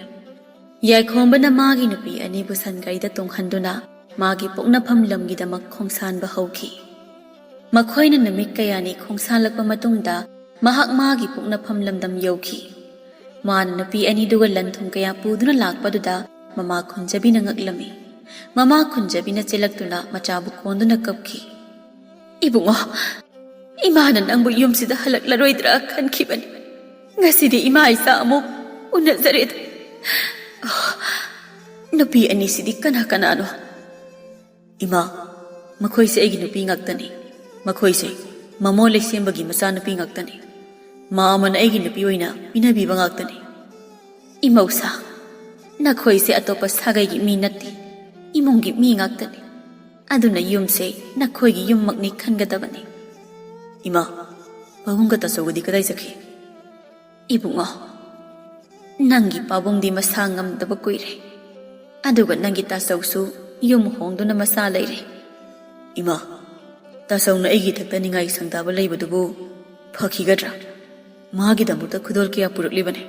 ꯌꯥꯏꯈꯣꯝꯕꯅ ꯃꯥꯒꯤ ꯅꯨꯄꯤ ꯑꯅꯤꯕꯨ ꯁꯟꯒꯥꯔꯤꯗ ꯇꯣꯡꯍꯟꯗꯨꯅ ꯃꯥꯒꯤ ꯄꯣꯛꯅꯐꯝ ꯂꯝꯒꯤꯗꯃꯛ ꯈꯣꯡꯁꯥꯟꯕ ꯍꯧꯈꯤ꯫ ꯃꯈꯣꯏꯅ ꯅꯨꯃꯤꯠ ꯀꯌꯥꯅꯤ ꯈꯣꯡꯁꯥꯜꯂꯛꯄ ꯃꯇꯨꯡꯗ ꯃꯍꯥꯛ ꯃꯥꯒꯤ ꯄꯣꯛꯅꯐꯝ ꯂꯝꯗꯝ ꯌꯧꯈꯤ꯫ ꯃꯥꯅ ꯅꯨꯄꯤ ꯑꯅꯤꯗꯨꯒ ꯂꯟ ꯊꯨꯝ ꯀꯌꯥ ꯄꯨꯗꯨꯅ ꯂꯥꯛꯄꯗꯨꯗ ꯃꯃꯥ ꯈꯨꯟꯖꯕꯤꯅ ꯉꯛꯂꯝꯃꯤ꯫ ꯃꯃꯥ ꯈꯨꯟꯖꯕꯤꯅ ꯆꯦꯜꯂꯛꯇꯨꯅ ꯃꯆꯥꯕꯨ ꯀꯣꯟꯗꯨꯅ ꯀꯞꯈꯤ꯫ "ꯏꯕꯨꯡꯉꯣ, ꯏꯃꯥꯅ ꯅꯪꯕꯨ ꯌꯨꯝꯁꯤꯗ ꯍꯜꯂꯛꯂꯔꯣꯏꯗ꯭ꯔꯥ ꯈꯟꯈꯤꯕꯅꯤ꯫ ꯉꯁꯤꯗꯤ ꯏꯃꯥ ꯏꯆꯥ ꯑꯃꯨꯛ ꯎꯅꯖꯔꯦꯗ꯫ ꯑꯣ, ꯅꯨꯄꯤ ꯑꯅꯤꯁꯤꯗꯤ ꯀꯅꯥ ꯀꯅꯥꯅꯣ?" "ꯏꯃꯥ, ꯃꯈꯣꯏꯁꯦ ꯑꯩꯒꯤ ꯅꯨꯄꯤ ꯉꯥꯛꯇꯅꯤ꯫ ꯃꯈꯣꯏꯁꯦ ꯃꯃꯣ ꯂꯩꯁꯦꯝꯕꯒꯤ ꯃꯆꯥꯅꯨꯄꯤ ꯉꯥꯛꯇꯅꯤ꯫ ꯃꯥ ꯑꯃꯅ ꯑꯩꯒꯤ ꯅꯨꯄꯤ ꯑꯣꯏꯅ ꯄꯤꯅꯕꯤꯕ ꯉꯥꯛꯇꯅꯤ꯫" "ꯏꯃꯧꯁꯥ, ꯅꯈꯣꯏꯁꯦ ꯑꯇꯣꯞꯄ ꯁꯥꯒꯩꯒꯤ ꯃꯤ ꯅꯠꯇꯦ, ꯏꯃꯨꯡꯒꯤ ꯃꯤ ꯉꯥꯛꯇꯅꯤ꯫ ꯑꯗꯨꯅ ꯌꯨꯝꯁꯦ ꯅꯈꯣꯏꯒꯤ ꯌꯨꯝꯃꯛꯅꯤ ꯈꯟꯒꯗꯕꯅꯤ꯫" "ꯏꯃꯥ, ꯄꯥꯕꯨꯡꯒ ꯇꯥꯆꯧꯒꯗꯤ ꯀꯗꯥꯏ ꯆꯠꯈꯤ?" "ꯏꯕꯨꯡꯉꯣ, ꯅꯪꯒꯤ ꯄꯥꯕꯨꯡꯗꯤ ꯃꯁꯥ ꯉꯝꯗꯕ ꯀꯨꯏꯔꯦ꯫ ꯑꯗꯨꯒ ꯅꯪꯒꯤ ꯇꯥꯆꯧꯁꯨ ꯌꯨꯝ ꯍꯣꯡꯗꯨꯅ ꯃꯆꯥ ꯂꯩꯔꯦ꯫" "ꯏꯃꯥ, ꯇꯥꯆꯧꯅ ꯑꯩꯒꯤ ꯏꯊꯛꯇ ꯅꯤꯡꯉꯥꯏ ꯁꯪꯗꯥꯕ ꯂꯩꯕꯗꯨꯕꯨ ꯐꯈꯤꯒꯗ꯭ꯔꯥ? ꯃꯥꯒꯤꯗꯃꯛꯇ ꯈꯨꯗꯣꯜ ꯀꯌꯥ ꯄꯨꯔꯛꯂꯤꯕꯅꯤ꯫"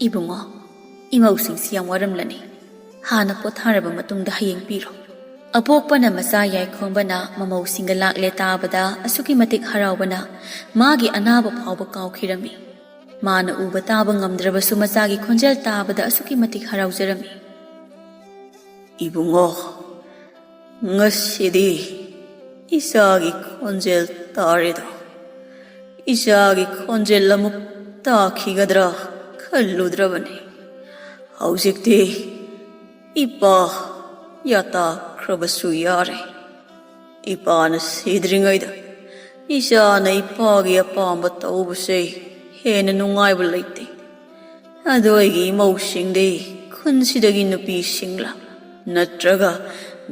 "ꯏꯕꯨꯡꯉꯣ, ꯏꯃꯧꯁꯤꯡꯁꯤ ꯌꯥꯝ ꯋꯥꯔꯝꯂꯅꯤ꯫ ꯍꯥꯟꯅ ꯄꯣꯊꯥꯔꯕ ꯃꯇꯨꯡꯗ ꯍꯌꯦꯡ ꯄꯤꯔꯣ꯫" ꯑꯄꯣꯛꯄꯅ ꯃꯆꯥ ꯌꯥꯏꯈꯣꯝꯕꯅ ꯃꯃꯧꯁꯤꯡꯒ ꯂꯥꯛꯂꯦ ꯇꯥꯕꯗ ꯑꯁꯨꯛꯀꯤ ꯃꯇꯤꯛ ꯍꯔꯥꯎꯕꯅ ꯃꯥꯒꯤ ꯑꯅꯥꯕ ꯐꯥꯎꯕ ꯀꯥꯎꯈꯤꯔꯝꯃꯤ꯫ ꯃꯥꯅ ꯎꯕ ꯇꯥꯕ ꯉꯝꯗ꯭ꯔꯕꯁꯨ ꯃꯆꯥꯒꯤ ꯈꯣꯟꯖꯦꯜ ꯇꯥꯕꯗ ꯑꯁꯨꯛꯀꯤ ꯃꯇꯤꯛ ꯍꯔꯥꯎꯖꯔꯝꯃꯤ꯫ "ꯏꯕꯨꯡꯉꯣ, ꯉꯁꯤꯗꯤ ꯏꯆꯥꯒꯤ ꯈꯣꯟꯖꯦꯜ ꯇꯥꯔꯦꯗꯣ꯫ ꯏꯆꯥꯒꯤ ꯈꯣꯟꯖꯦꯜ ꯑꯃꯨꯛ ꯇꯥꯈꯤꯒꯗ꯭ꯔꯥ ꯈꯜꯂꯨꯗ꯭ꯔꯕꯅꯤ꯫ ꯍꯧꯖꯤꯛꯇꯤ ꯏꯄꯥ ꯌꯥꯇꯥꯈ꯭ꯔꯕꯁꯨ ꯌꯥꯔꯦ꯫ ꯏꯄꯥꯅ ꯁꯤꯗ꯭ꯔꯤꯉꯩꯗ ꯏꯆꯥꯅ ꯏꯄꯥꯒꯤ ꯑꯄꯥꯝꯕ ꯇꯧꯕꯁꯦ ꯍꯦꯟꯅ ꯅꯨꯡꯉꯥꯏꯕ ꯂꯩꯇꯦ꯫ ꯑꯗꯣ ꯑꯩꯒꯤ ꯏꯃꯧꯁꯤꯡꯗꯤ ꯈꯨꯟꯁꯤꯗꯒꯤ ꯅꯨꯄꯤꯁꯤꯡꯂꯥ, ꯅꯠꯇ꯭ꯔꯒ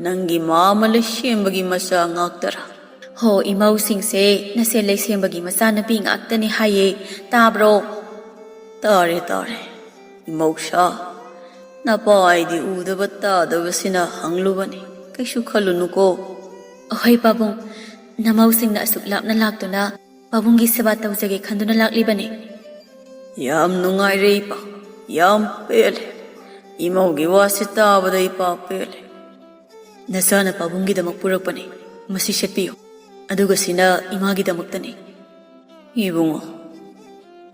ꯅꯪꯒꯤ ꯃꯥꯃ ꯂꯩꯁꯦꯝꯕꯒꯤ ꯃꯆꯥ ꯉꯥꯛꯇꯔꯥ? ꯍꯣ, ꯏꯃꯧꯁꯤꯡꯁꯦ ꯅꯁꯦ ꯂꯩꯁꯦꯝꯕꯒꯤ ꯃꯆꯥꯅꯨꯄꯤ ꯉꯥꯛꯇꯅꯦ ꯍꯥꯏꯌꯦ꯫ ꯇꯥꯕ꯭ꯔꯣ? ꯇꯥꯔꯦ, ꯇꯥꯔꯦ꯫ ꯏꯃꯧꯁꯥ, ꯅꯄꯥ ꯑꯩꯗꯤ ꯎꯗꯕ ꯇꯥꯗꯕꯁꯤꯅ ꯍꯪꯂꯨꯕꯅꯤ꯫ ꯀꯩꯁꯨ ꯈꯜꯂꯨꯅꯨꯀꯣ꯫ ꯑꯍꯣꯏ ꯄꯥꯕꯨꯡ, ꯅꯃꯧꯁꯤꯡꯅ ꯑꯁꯨꯛ ꯂꯥꯞꯅ ꯂꯥꯛꯇꯨꯅ ꯄꯥꯕꯨꯡꯒꯤ ꯁꯦꯕꯥ ꯇꯧꯖꯒꯦ ꯈꯟꯗꯨꯅ ꯂꯥꯛꯂꯤꯕꯅꯤ꯫ ꯌꯥꯝ ꯅꯨꯡꯉꯥꯏꯔꯦ ꯏꯄꯥ, ꯌꯥꯝ ꯄꯦꯜꯂꯦ꯫ ꯏꯃꯧꯒꯤ ꯋꯥꯁꯤ ꯇꯥꯕꯗ ꯏꯄꯥ ꯄꯦꯜꯂꯦ꯫ ꯅꯆꯥꯅ ꯄꯥꯕꯨꯡꯒꯤꯗꯃꯛ ꯄꯨꯔꯛꯄꯅꯤ, ꯃꯁꯤ ꯁꯦꯠꯄꯤꯌꯨ꯫ ꯑꯗꯨꯒ ꯁꯤꯅ ꯏꯃꯥꯒꯤꯗꯃꯛꯇꯅꯤ꯫ ꯏꯕꯨꯡꯉꯣ,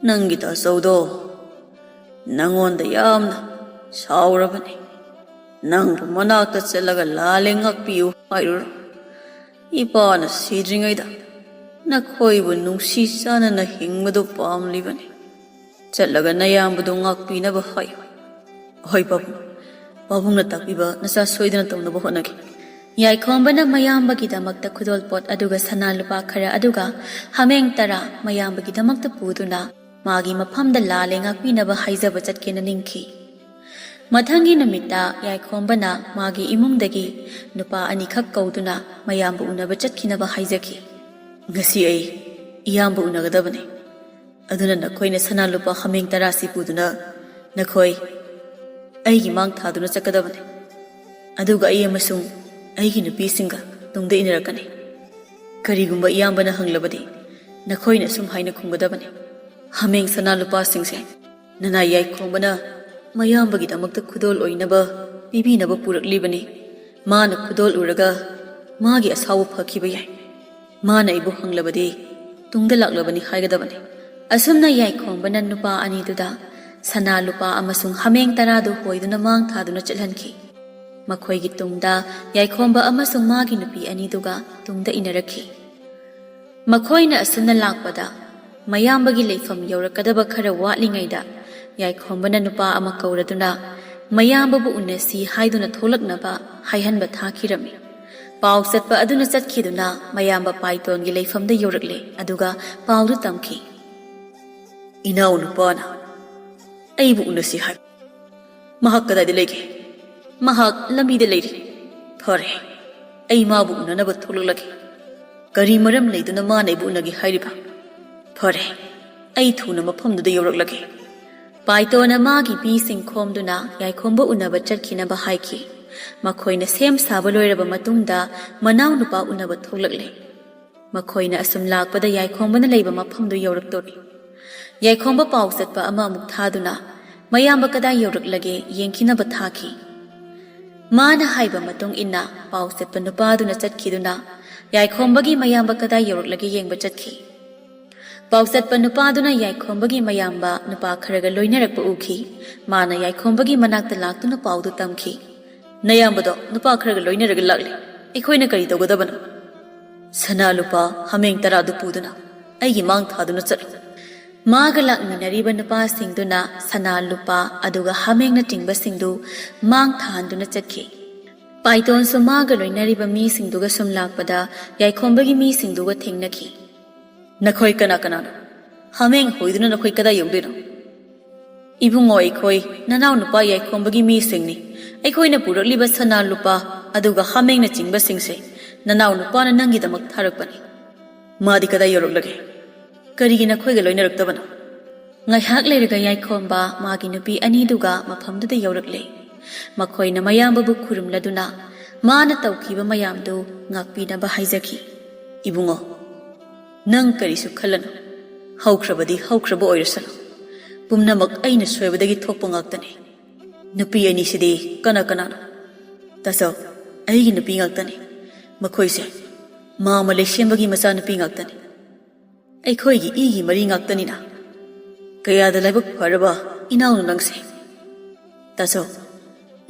ꯅꯪꯒꯤ ꯇꯥꯆꯧꯗꯣ ꯅꯪꯉꯣꯟꯗ ꯌꯥꯝꯅ ꯁꯥꯎꯔꯕꯅꯤ꯫ ꯅꯪꯕꯨ ꯃꯅꯥꯛꯇ ꯆꯠꯂꯒ ꯂꯥꯜꯂꯦ ꯉꯥꯛꯄꯤꯌꯨ ꯍꯥꯏꯔꯨꯔꯣ꯫ ꯏꯄꯥꯅ ꯁꯤꯗ꯭ꯔꯤꯉꯩꯗ ꯅꯈꯣꯏꯕꯨ ꯅꯨꯡꯁꯤ ꯆꯥꯟꯅꯅ ꯍꯤꯡꯕꯗꯨ ꯄꯥꯝꯂꯤꯕꯅꯤ꯫ ꯆꯠꯂꯒ ꯅꯌꯥꯝꯕꯗꯨ ꯉꯥꯛꯄꯤꯅꯕ ꯍꯥꯏꯌꯨ꯫ ꯍꯣꯏ ꯄꯥꯕꯨꯡ, ꯄꯥꯕꯨꯡꯅ ꯇꯥꯛꯄꯤꯕ ꯅꯆꯥ ꯁꯣꯏꯗꯅ ꯇꯧꯅꯕ ꯍꯣꯠꯅꯒꯦ꯫ ꯌꯥꯏꯈꯣꯝꯕꯅ ꯃꯌꯥꯝꯕꯒꯤꯗꯃꯛꯇ ꯈꯨꯗꯣꯜꯄꯣꯠ ꯑꯗꯨꯒ ꯁꯅꯥ ꯂꯨꯄꯥ ꯈꯔ ꯑꯗꯨꯒ ꯍꯥꯃꯦꯡ ꯇꯔꯥ ꯃꯌꯥꯝꯕꯒꯤꯗꯃꯛꯇ ꯄꯨꯗꯨꯅ ꯃꯥꯒꯤ ꯃꯐꯝꯗ ꯂꯥꯜꯂꯦ ꯉꯥꯛꯄꯤꯅꯕ ꯍꯥꯏꯖꯕ ꯆꯠꯀꯦꯅ ꯅꯤꯡꯈꯤ꯫ ꯃꯊꯪꯒꯤ ꯅꯨꯃꯤꯠꯇ ꯌꯥꯏꯈꯣꯝꯕꯅ ꯃꯥꯒꯤ ꯏꯃꯨꯡꯗꯒꯤ ꯅꯨꯄꯥ ꯑꯅꯤꯈꯛ ꯀꯧꯗꯨꯅ ꯃꯌꯥꯝꯕ ꯎꯅꯕ ꯆꯠꯈꯤꯅꯕ ꯍꯥꯏꯖꯈꯤ꯫ ꯉꯁꯤ ꯑꯩ ꯏꯌꯥꯝꯕ ꯎꯅꯒꯗꯕꯅꯤ꯫ ꯑꯗꯨꯅ ꯅꯈꯣꯏꯅ ꯁꯅꯥ ꯂꯨꯄꯥ ꯍꯥꯃꯦꯡ ꯇꯔꯥꯁꯤ ꯄꯨꯗꯨꯅ ꯅꯈꯣꯏ ꯑꯩꯒꯤ ꯃꯥꯡ ꯊꯥꯗꯨꯅ ꯆꯠꯀꯗꯕꯅꯤ꯫ ꯑꯗꯨꯒ ꯑꯩ ꯑꯃꯁꯨꯡ ꯑꯩꯒꯤ ꯅꯨꯄꯤꯁꯤꯡꯒ ꯇꯨꯡꯗ ꯏꯟꯅꯔꯛꯀꯅꯤ꯫ ꯀꯔꯤꯒꯨꯝꯕ ꯏꯌꯥꯝꯕꯅ ꯍꯪꯂꯕꯗꯤ ꯅꯈꯣꯏꯅ ꯑꯁꯨꯝ ꯍꯥꯏꯅ ꯈꯨꯝꯒꯗꯕꯅꯤ, "ꯍꯥꯃꯦꯡ ꯁꯅꯥ ꯂꯨꯄꯥꯁꯤꯡꯁꯦ ꯅꯅꯥꯏ ꯌꯥꯏꯈꯣꯝꯕꯅ ꯃꯌꯥꯝꯕꯒꯤꯗꯃꯛꯇ ꯈꯨꯗꯣꯜ ꯑꯣꯏꯅꯕ ꯄꯤꯕꯤꯅꯕ ꯄꯨꯔꯛꯂꯤꯕꯅꯤ꯫ ꯃꯥꯅ ꯈꯨꯗꯣꯜ ꯎꯔꯒ ꯃꯥꯒꯤ ꯑꯁꯥꯎꯕ ꯐꯈꯤꯕ ꯌꯥꯏ꯫ ꯃꯥꯅ ꯑꯩꯕꯨ ꯍꯪꯂꯕꯗꯤ ꯇꯨꯡꯗ ꯂꯥꯛꯂꯕꯅꯤ ꯍꯥꯏꯒꯗꯕꯅꯤ"꯫ ꯑꯁꯨꯝꯅ ꯌꯥꯏꯈꯣꯝꯕꯅ ꯅꯨꯄꯥ ꯑꯅꯤꯗꯨꯗ ꯁꯅꯥ ꯂꯨꯄꯥ ꯑꯃꯁꯨꯡ ꯍꯥꯃꯦꯡ ꯇꯔꯥꯗꯨ ꯍꯣꯏꯗꯨꯅ ꯃꯥꯡ ꯊꯥꯗꯨꯅ ꯆꯠꯍꯟꯈꯤ꯫ ꯃꯈꯣꯏꯒꯤ ꯇꯨꯡꯗ ꯌꯥꯏꯈꯣꯝꯕ ꯑꯃꯁꯨꯡ ꯃꯥꯒꯤ ꯅꯨꯄꯤ ꯑꯅꯤꯗꯨꯒ ꯇꯨꯡꯗ ꯏꯟꯅꯔꯛꯈꯤ꯫ ꯃꯈꯣꯏꯅ ꯑꯁꯨꯝꯅ ꯂꯥꯛꯄꯗ ꯃꯌꯥꯝꯕꯒꯤ ꯂꯩꯐꯝ ꯌꯧꯔꯛꯀꯗꯕ ꯈꯔ ꯋꯥꯠꯂꯤꯉꯩꯗ ꯌꯥꯏꯈꯣꯝꯕꯅ ꯅꯨꯄꯥ ꯑꯃ ꯀꯧꯔꯗꯨꯅ ꯃꯌꯥꯝꯕꯕꯨ ꯎꯅꯁꯤ ꯍꯥꯏꯗꯨꯅ ꯊꯣꯛꯂꯛꯅꯕ ꯍꯥꯏꯍꯟꯕ ꯊꯥꯈꯤꯔꯝꯃꯤ꯫ ꯄꯥꯎ ꯆꯠꯄ ꯑꯗꯨꯅ ꯆꯠꯈꯤꯗꯨꯅ ꯃꯌꯥꯝꯕ ꯄꯥꯏꯇꯣꯟꯒꯤ ꯂꯩꯐꯝꯗ ꯌꯧꯔꯛꯂꯦ, ꯑꯗꯨꯒ ꯄꯥꯎꯗꯨ ꯇꯝꯈꯤ꯫ "ꯏꯅꯥꯎꯅꯨꯄꯥꯅ ꯑꯩꯕꯨ ꯎꯅꯁꯤ ꯍꯥꯏ꯫ ꯃꯍꯥꯛ ꯀꯗꯥꯏꯗ ꯂꯩꯒꯦ?" "ꯃꯍꯥꯛ ꯂꯝꯕꯤꯗ ꯂꯩꯔꯤ꯫" "ꯐꯔꯦ, ꯑꯩ ꯃꯥꯕꯨ ꯎꯅꯅꯕ ꯊꯣꯛꯂꯛꯂꯒꯦ꯫ ꯀꯔꯤ ꯃꯔꯝ ꯂꯩꯗꯨꯅ ꯃꯥꯅ ꯑꯩꯕꯨ ꯎꯅꯒꯦ ꯍꯥꯏꯔꯤꯕ?" "ꯐꯔꯦ, ꯑꯩ ꯊꯨꯅ ꯃꯐꯝꯗꯨꯗ ꯌꯧꯔꯛꯂꯒꯦ꯫" ꯄꯥꯏꯇꯣꯟꯅ ꯃꯥꯒꯤ ꯃꯤꯁꯤꯡ ꯈꯣꯝꯗꯨꯅ ꯌꯥꯏꯈꯣꯝꯕ ꯎꯅꯕ ꯆꯠꯈꯤꯅꯕ ꯍꯥꯏꯈꯤ꯫ ꯃꯈꯣꯏꯅ ꯁꯦꯝ ꯁꯥꯕ ꯂꯣꯏꯔꯕ ꯃꯇꯨꯡꯗ ꯃꯅꯥꯎꯅꯨꯄꯥ ꯎꯅꯕ ꯊꯣꯛꯂꯛꯂꯦ꯫ ꯃꯈꯣꯏꯅ ꯑꯁꯨꯝ ꯂꯥꯛꯄꯗ ꯌꯥꯏꯈꯣꯝꯕꯅ ꯂꯩꯕ ꯃꯐꯝꯗꯨ ꯌꯧꯔꯛꯇꯣꯔꯤ꯫ ꯌꯥꯏꯈꯣꯝꯕ ꯄꯥꯎ ꯆꯠꯄ ꯑꯃ ꯑꯃꯨꯛ ꯊꯥꯗꯨꯅ, "ꯃꯌꯥꯝꯕ ꯀꯗꯥꯏ ꯌꯧꯔꯛꯂꯒꯦ ꯌꯦꯡꯈꯤꯅꯕ ꯊꯥꯈꯤ꯫" ꯃꯥꯅ ꯍꯥꯏꯕ ꯃꯇꯨꯡ ꯏꯟꯅ ꯄꯥꯎ ꯆꯠꯄ ꯅꯨꯄꯥꯗꯨꯅ ꯆꯠꯈꯤꯗꯨꯅ ꯌꯥꯏꯈꯣꯝꯕꯒꯤ ꯃꯌꯥꯝꯕ ꯀꯗꯥꯏ ꯌꯧꯔꯛꯂꯒꯦ ꯌꯦꯡꯕ ꯆꯠꯈꯤ꯫ ꯄꯥꯎ ꯆꯠꯄ ꯅꯨꯄꯥꯗꯨꯅ ꯌꯥꯏꯈꯣꯝꯕꯒꯤ ꯃꯌꯥꯝꯕ ꯅꯨꯄꯥ ꯈꯔꯒ ꯂꯣꯏꯅꯔꯛꯄ ꯎꯈꯤ꯫ ꯃꯥꯅ ꯌꯥꯏꯈꯣꯝꯕꯒꯤ ꯃꯅꯥꯛꯇ ꯂꯥꯛꯇꯨꯅ ꯄꯥꯎꯗꯨ ꯇꯝꯈꯤ꯫ "ꯅꯌꯥꯝꯕꯗꯣ ꯅꯨꯄꯥ ꯈꯔꯒ ꯂꯣꯏꯅꯔꯒ ꯂꯥꯛꯂꯦ꯫ ꯑꯩꯈꯣꯏꯅ ꯀꯔꯤ ꯇꯧꯒꯗꯕꯅꯣ?" "ꯁꯅꯥ ꯂꯨꯄꯥ ꯍꯥꯃꯦꯡ ꯇꯔꯥꯗꯨ ꯄꯨꯗꯨꯅ ꯑꯩꯒꯤ ꯃꯥꯡ ꯊꯥꯗꯨꯅ ꯆꯠꯂꯨ꯫" ꯃꯥꯒ ꯂꯥꯛꯃꯤꯟꯅꯔꯤꯕ ꯅꯨꯄꯥꯁꯤꯡꯗꯨꯅ ꯁꯅꯥ ꯂꯨꯄꯥ ꯑꯗꯨꯒ ꯍꯥꯃꯦꯡꯅꯆꯤꯡꯕꯁꯤꯡꯗꯨ ꯃꯥꯡ ꯊꯥꯍꯟꯗꯨꯅ ꯆꯠꯈꯤ꯫ ꯄꯥꯏꯇꯣꯟꯁꯨ ꯃꯥꯒ ꯂꯣꯏꯅꯔꯤꯕ ꯃꯤꯁꯤꯡꯗꯨꯒ ꯁꯨꯝ ꯂꯥꯛꯄꯗ ꯌꯥꯏꯈꯣꯝꯕꯒꯤ ꯃꯤꯁꯤꯡꯗꯨꯒ ꯊꯦꯡꯅꯈꯤ꯫ "ꯅꯈꯣꯏ ꯀꯅꯥ ꯀꯅꯥꯅꯣ? ꯍꯥꯃꯦꯡ ꯍꯣꯏꯗꯨꯅ ꯅꯈꯣꯏ ꯀꯗꯥꯏ ꯌꯧꯗꯣꯏꯅꯣ?" "ꯏꯕꯨꯡꯉꯣ, ꯑꯩꯈꯣꯏ ꯅꯅꯥꯎ ꯅꯨꯄꯥ ꯌꯥꯏꯈꯣꯝꯕꯒꯤ ꯃꯤꯁꯤꯡꯅꯤ꯫ ꯑꯩꯈꯣꯏꯅ ꯄꯨꯔꯛꯂꯤꯕ ꯁꯅꯥ ꯂꯨꯄꯥ ꯑꯗꯨꯒ ꯍꯥꯃꯦꯡꯅꯆꯤꯡꯕꯁꯤꯡꯁꯦ ꯅꯅꯥꯎ ꯅꯨꯄꯥꯅ ꯅꯪꯒꯤꯗꯃꯛ ꯊꯥꯔꯛꯄꯅꯤ꯫ ꯃꯥꯗꯤ ꯀꯗꯥꯏ ꯌꯧꯔꯛꯂꯒꯦ? ꯀꯔꯤꯒꯤ ꯅꯈꯣꯏꯒ ꯂꯣꯏꯅꯔꯛꯇꯕꯅꯣ?" ꯉꯥꯏꯍꯥꯛ ꯂꯩꯔꯒ ꯌꯥꯏꯈꯣꯝꯕ ꯃꯥꯒꯤ ꯅꯨꯄꯤ ꯑꯅꯤꯗꯨꯒ ꯃꯐꯝꯗꯨꯗ ꯌꯧꯔꯛꯂꯦ꯫ ꯃꯈꯣꯏꯅ ꯃꯌꯥꯝꯕꯕꯨ ꯈꯨꯔꯨꯝꯂꯗꯨꯅ ꯃꯥꯅ ꯇꯧꯈꯤꯕ ꯃꯌꯥꯝꯗꯨ ꯉꯥꯛꯄꯤꯅꯕ ꯍꯥꯏꯖꯈꯤ꯫ "ꯏꯕꯨꯡꯉꯣ, ꯅꯪ ꯀꯔꯤꯁꯨ ꯈꯜꯂꯅꯨ꯫ ꯍꯧꯈ꯭ꯔꯕꯗꯤ ꯍꯧꯈ꯭ꯔꯕ ꯑꯣꯏꯔꯁꯅꯨ꯫ ꯄꯨꯝꯅꯃꯛ ꯑꯩꯅ ꯁꯣꯏꯕꯗꯒꯤ ꯊꯣꯛꯄ ꯉꯥꯛꯇꯅꯤ꯫ ꯅꯨꯄꯤ ꯑꯅꯤꯁꯤꯗꯤ ꯀꯅꯥ ꯀꯅꯥꯅꯣ?" "ꯇꯥꯆꯧ, ꯑꯩꯒꯤ ꯅꯨꯄꯤ ꯉꯥꯛꯇꯅꯤ꯫ ꯃꯈꯣꯏꯁꯦ ꯃꯥ ꯑꯃ ꯂꯩꯁꯦꯝꯕꯒꯤ ꯃꯆꯥꯅꯨꯄꯤ ꯉꯥꯛꯇꯅꯤ꯫ ꯑꯩꯈꯣꯏꯒꯤ ꯏꯒꯤ ꯃꯔꯤ ꯉꯥꯛꯇꯅꯤꯅ꯫ ꯀꯌꯥꯗ ꯂꯥꯏꯕꯛ ꯐꯔꯕ ꯏꯅꯥꯎꯅ ꯅꯪꯁꯦ꯫ ꯇꯥꯆꯧ,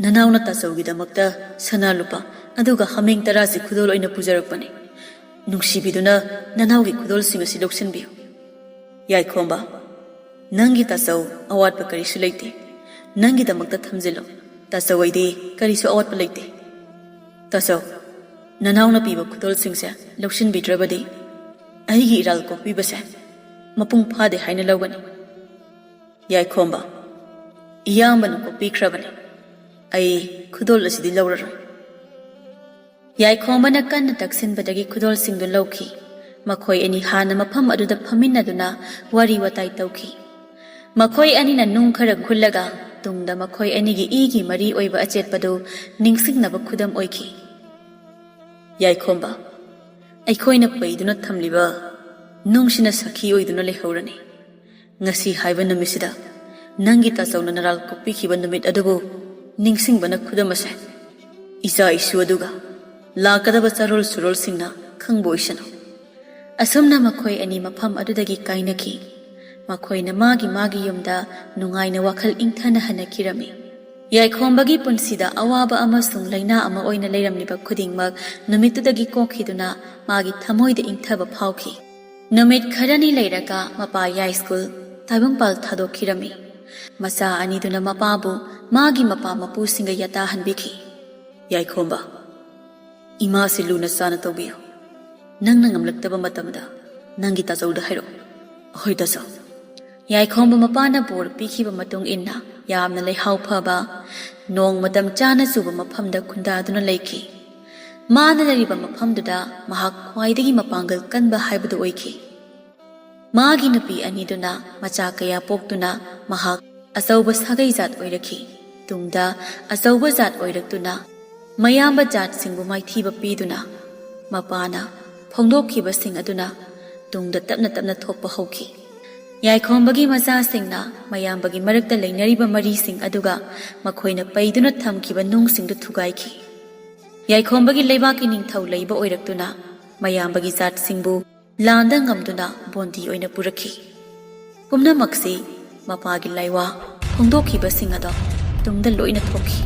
ꯅꯅꯥꯎꯅ ꯇꯥꯆꯧꯒꯤꯗꯃꯛꯇ ꯁꯅꯥ ꯂꯨꯄꯥ ꯑꯗꯨꯒ ꯍꯥꯃꯦꯡ ꯇꯔꯥꯁꯤ ꯈꯨꯗꯣꯜ ꯑꯣꯏꯅ ꯄꯨꯖꯔꯛꯄꯅꯤ꯫ ꯅꯨꯡꯁꯤꯕꯤꯗꯨꯅ ꯅꯅꯥꯎꯒꯤ ꯈꯨꯗꯣꯜꯁꯤꯡ ꯑꯁꯤ ꯂꯧꯁꯤꯟꯕꯤꯌꯨ꯫ ꯌꯥꯏꯈꯣꯝꯕ, ꯅꯪꯒꯤ ꯇꯥꯆꯧ ꯑꯋꯥꯠꯄ ꯀꯔꯤꯁꯨ ꯂꯩꯇꯦ꯫ ꯅꯪꯒꯤꯗꯃꯛꯇ ꯊꯝꯖꯤꯜꯂꯨ꯫ ꯇꯥꯆꯧ ꯑꯩꯗꯤ ꯀꯔꯤꯁꯨ ꯑꯋꯥꯠꯄ ꯂꯩꯇꯦ꯫ ꯇꯥꯆꯧ, ꯅꯅꯥꯎꯅ ꯄꯤꯕ ꯈꯨꯗꯣꯜꯁꯤꯡꯁꯦ ꯂꯧꯁꯤꯟꯕꯤꯗ꯭ꯔꯕꯗꯤ ꯑꯩꯒꯤ ꯏꯔꯥꯜ ꯀꯣꯛꯄꯤꯕꯁꯦ ꯃꯄꯨꯡ ꯐꯥꯗꯦ ꯍꯥꯏꯅ ꯂꯧꯒꯅꯤ꯫ ꯌꯥꯏꯈꯣꯝꯕ, ꯏꯌꯥꯝꯕꯅ ꯀꯣꯛꯄꯤꯈ꯭ꯔꯕꯅꯤ꯫ ꯑꯩ ꯈꯨꯗꯣꯜ ꯑꯁꯤꯗꯤ ꯂꯧꯔꯔꯣꯏ꯫ ꯌꯥꯏꯈꯣꯝꯕꯅ ꯀꯟꯅ ꯇꯛꯁꯤꯟꯕꯗꯒꯤ ꯈꯨꯗꯣꯜꯁꯤꯡꯗꯨ ꯂꯧꯈꯤ꯫ ꯃꯈꯣꯏ ꯑꯅꯤ ꯍꯥꯟꯅ ꯃꯐꯝ ꯑꯗꯨꯗ ꯐꯝꯃꯤꯟꯅꯗꯨꯅ ꯋꯥꯔꯤ ꯋꯥꯇꯥꯏ ꯇꯧꯈꯤ꯫ ꯃꯈꯣꯏ ꯑꯅꯤꯅ ꯅꯨꯡ ꯈꯔ ꯈꯨꯜꯂꯒ ꯇꯨꯡꯗ ꯃꯈꯣꯏ ꯑꯅꯤꯒꯤ ꯏꯒꯤ ꯃꯔꯤ ꯑꯣꯏꯕ ꯑꯆꯦꯠꯄꯗꯨ ꯅꯤꯡꯁꯤꯡꯅꯕ ꯈꯨꯗꯝ ꯑꯣꯏꯈꯤ꯫ ꯌꯥꯏꯈꯣꯝꯕ, ꯑꯩꯈꯣꯏꯅ ꯄꯩꯗꯨꯅ ꯊꯝꯂꯤꯕ ꯅꯨꯡꯁꯤꯅ ꯁꯈꯤ ꯑꯣꯏꯗꯨꯅ ꯂꯩꯍꯧꯔꯅꯤ꯫ ꯉꯁꯤ ꯍꯥꯏꯕ ꯅꯨꯃꯤꯠꯁꯤꯗ ꯅꯪꯒꯤ ꯇꯥꯆꯧꯅ ꯅꯔꯥꯜ ꯀꯣꯛꯄꯤꯈꯤꯕ ꯅꯨꯃꯤꯠ ꯑꯗꯨꯕꯨ ꯅꯤꯡꯁꯤꯡꯕꯅ ꯈꯨꯗꯝ ꯑꯁꯦ ꯏꯆꯥ ꯏꯁꯨ ꯑꯗꯨꯒ ꯂꯥꯛꯀꯗꯕ ꯆꯥꯔꯣꯜ ꯁꯨꯔꯣꯜꯁꯤꯡꯅ ꯈꯪꯕ ꯑꯣꯏꯁꯅꯨ꯫ ꯑꯁꯨꯝꯅ ꯃꯈꯣꯏ ꯑꯅꯤ ꯃꯐꯝ ꯑꯗꯨꯗꯒꯤ ꯀꯥꯏꯅꯈꯤ꯫ ꯃꯈꯣꯏꯅ ꯃꯥꯒꯤ ꯃꯥꯒꯤ ꯌꯨꯝꯗ ꯅꯨꯡꯉꯥꯏꯅ ꯋꯥꯈꯜ ꯏꯪꯊꯅ ꯍꯟꯅꯈꯤꯔꯝꯃꯤ꯫ ꯌꯥꯏꯈꯣꯝꯕꯒꯤ ꯄꯨꯟꯁꯤꯗ ꯑꯋꯥꯕ ꯑꯃꯁꯨꯡ ꯂꯥꯏꯅꯥ ꯑꯃ ꯑꯣꯏꯅ ꯂꯩꯔꯝꯂꯤꯕ ꯈꯨꯗꯤꯡꯃꯛ ꯅꯨꯃꯤꯠꯇꯨꯗꯒꯤ ꯀꯣꯛꯈꯤꯗꯨꯅ ꯃꯥꯒꯤ ꯊꯃꯣꯏꯗ ꯏꯪꯊꯕ ꯐꯥꯎꯈꯤ꯫ ꯅꯨꯃꯤꯠ ꯈꯔꯅꯤ ꯂꯩꯔꯒ ꯃꯄꯥ ꯌꯥꯏꯁ꯭ꯀꯨꯜ ꯇꯥꯏꯕꯪꯄꯥꯜ ꯊꯥꯗꯣꯛꯈꯤꯔꯝꯃꯤ꯫ ꯃꯆꯥ ꯑꯅꯤꯗꯨꯅ ꯃꯄꯥꯕꯨ ꯃꯥꯒꯤ ꯃꯄꯥ ꯃꯄꯨꯁꯤꯡꯒ ꯌꯥꯇꯥꯍꯟꯕꯤꯈꯤ꯫ ꯌꯥꯏꯈꯣꯝꯕ, ꯏꯃꯥꯁꯤ ꯂꯨꯅ ꯆꯥꯅ ꯇꯧꯕꯤꯌꯨ꯫ ꯅꯪꯅ ꯉꯝꯂꯛꯇꯕ ꯃꯇꯝꯗ ꯅꯪꯒꯤ ꯇꯥꯆꯧꯗ ꯍꯥꯏꯔꯛꯎ꯫ ꯍꯣꯏ ꯇꯥꯆꯧ꯫ ꯌꯥꯏꯈꯣꯝꯕ ꯃꯄꯥꯅ ꯕꯣꯔ ꯄꯤꯈꯤꯕ ꯃꯇꯨꯡ ꯏꯟꯅ ꯌꯥꯝꯅ ꯂꯩꯍꯥꯎ ꯐꯕ, ꯅꯣꯡ ꯃꯇꯝ ꯆꯥꯅ ꯆꯨꯕ ꯃꯐꯝꯗ ꯈꯨꯟꯗꯥꯗꯨꯅ ꯂꯩꯈꯤ꯫ ꯃꯥꯅ ꯂꯩꯔꯤꯕ ꯃꯐꯝꯗꯨꯗ ꯃꯍꯥꯛ ꯈ꯭ꯋꯥꯏꯗꯒꯤ ꯃꯄꯥꯡꯒꯜ ꯀꯟꯕ ꯍꯥꯏꯕꯗꯨ ꯑꯣꯏꯈꯤ꯫ ꯃꯥꯒꯤ ꯅꯨꯄꯤ ꯑꯅꯤꯗꯨꯅ ꯃꯆꯥ ꯀꯌꯥ ꯄꯣꯛꯇꯨꯅ ꯃꯍꯥꯛ ꯑꯆꯧꯕ ꯁꯥꯒꯩ ꯖꯥꯠ ꯑꯣꯏꯔꯛꯈꯤ꯫ ꯇꯨꯡꯗ ꯑꯆꯧꯕ ꯖꯥꯠ ꯑꯣꯏꯔꯛꯇꯨꯅ ꯃꯌꯥꯝꯕ ꯖꯥꯠꯁꯤꯡꯕꯨ ꯃꯥꯏꯊꯤꯕ ꯄꯤꯗꯨꯅ ꯃꯄꯥꯅ ꯐꯣꯡꯗꯣꯛꯈꯤꯕꯁꯤꯡ ꯑꯗꯨꯅ ꯇꯨꯡꯗ ꯇꯞꯅ ꯇꯞꯅ ꯊꯣꯛꯄ ꯍꯧꯈꯤ꯫ ꯌꯥꯏꯈꯣꯝꯕꯒꯤ ꯃꯆꯥꯁꯤꯡꯅ ꯃꯌꯥꯝꯕꯒꯤ ꯃꯔꯛꯇ ꯂꯩꯅꯔꯤꯕ ꯃꯔꯤꯁꯤꯡ ꯑꯗꯨꯒ ꯃꯈꯣꯏꯅ ꯄꯩꯗꯨꯅ ꯊꯝꯈꯤꯕ ꯅꯨꯡꯁꯤꯡꯗꯨ ꯊꯨꯒꯥꯏꯈꯤ꯫ ꯌꯥꯏꯈꯣꯝꯕꯒꯤ ꯂꯩꯕꯥꯛꯀꯤ ꯅꯤꯡꯊꯧ ꯂꯩꯕ ꯑꯣꯏꯔꯛꯇꯨꯅ ꯃꯌꯥꯝꯕꯒꯤ ꯖꯥꯠꯁꯤꯡꯕꯨ ꯂꯥꯟꯗ ꯉꯝꯗꯨꯅ ꯕꯣꯟꯗꯤ ꯑꯣꯏꯅ ꯄꯨꯔꯛꯈꯤ꯫ ꯄꯨꯝꯅꯃꯛꯁꯤ ꯃꯄꯥꯒꯤ ꯂꯥꯏꯋꯥ ꯐꯣꯡꯗꯣꯛꯈꯤꯕꯁꯤꯡ ꯑꯗꯣ ꯇꯨꯡꯗ ꯂꯣꯏꯅ ꯊꯣꯛꯈꯤ꯫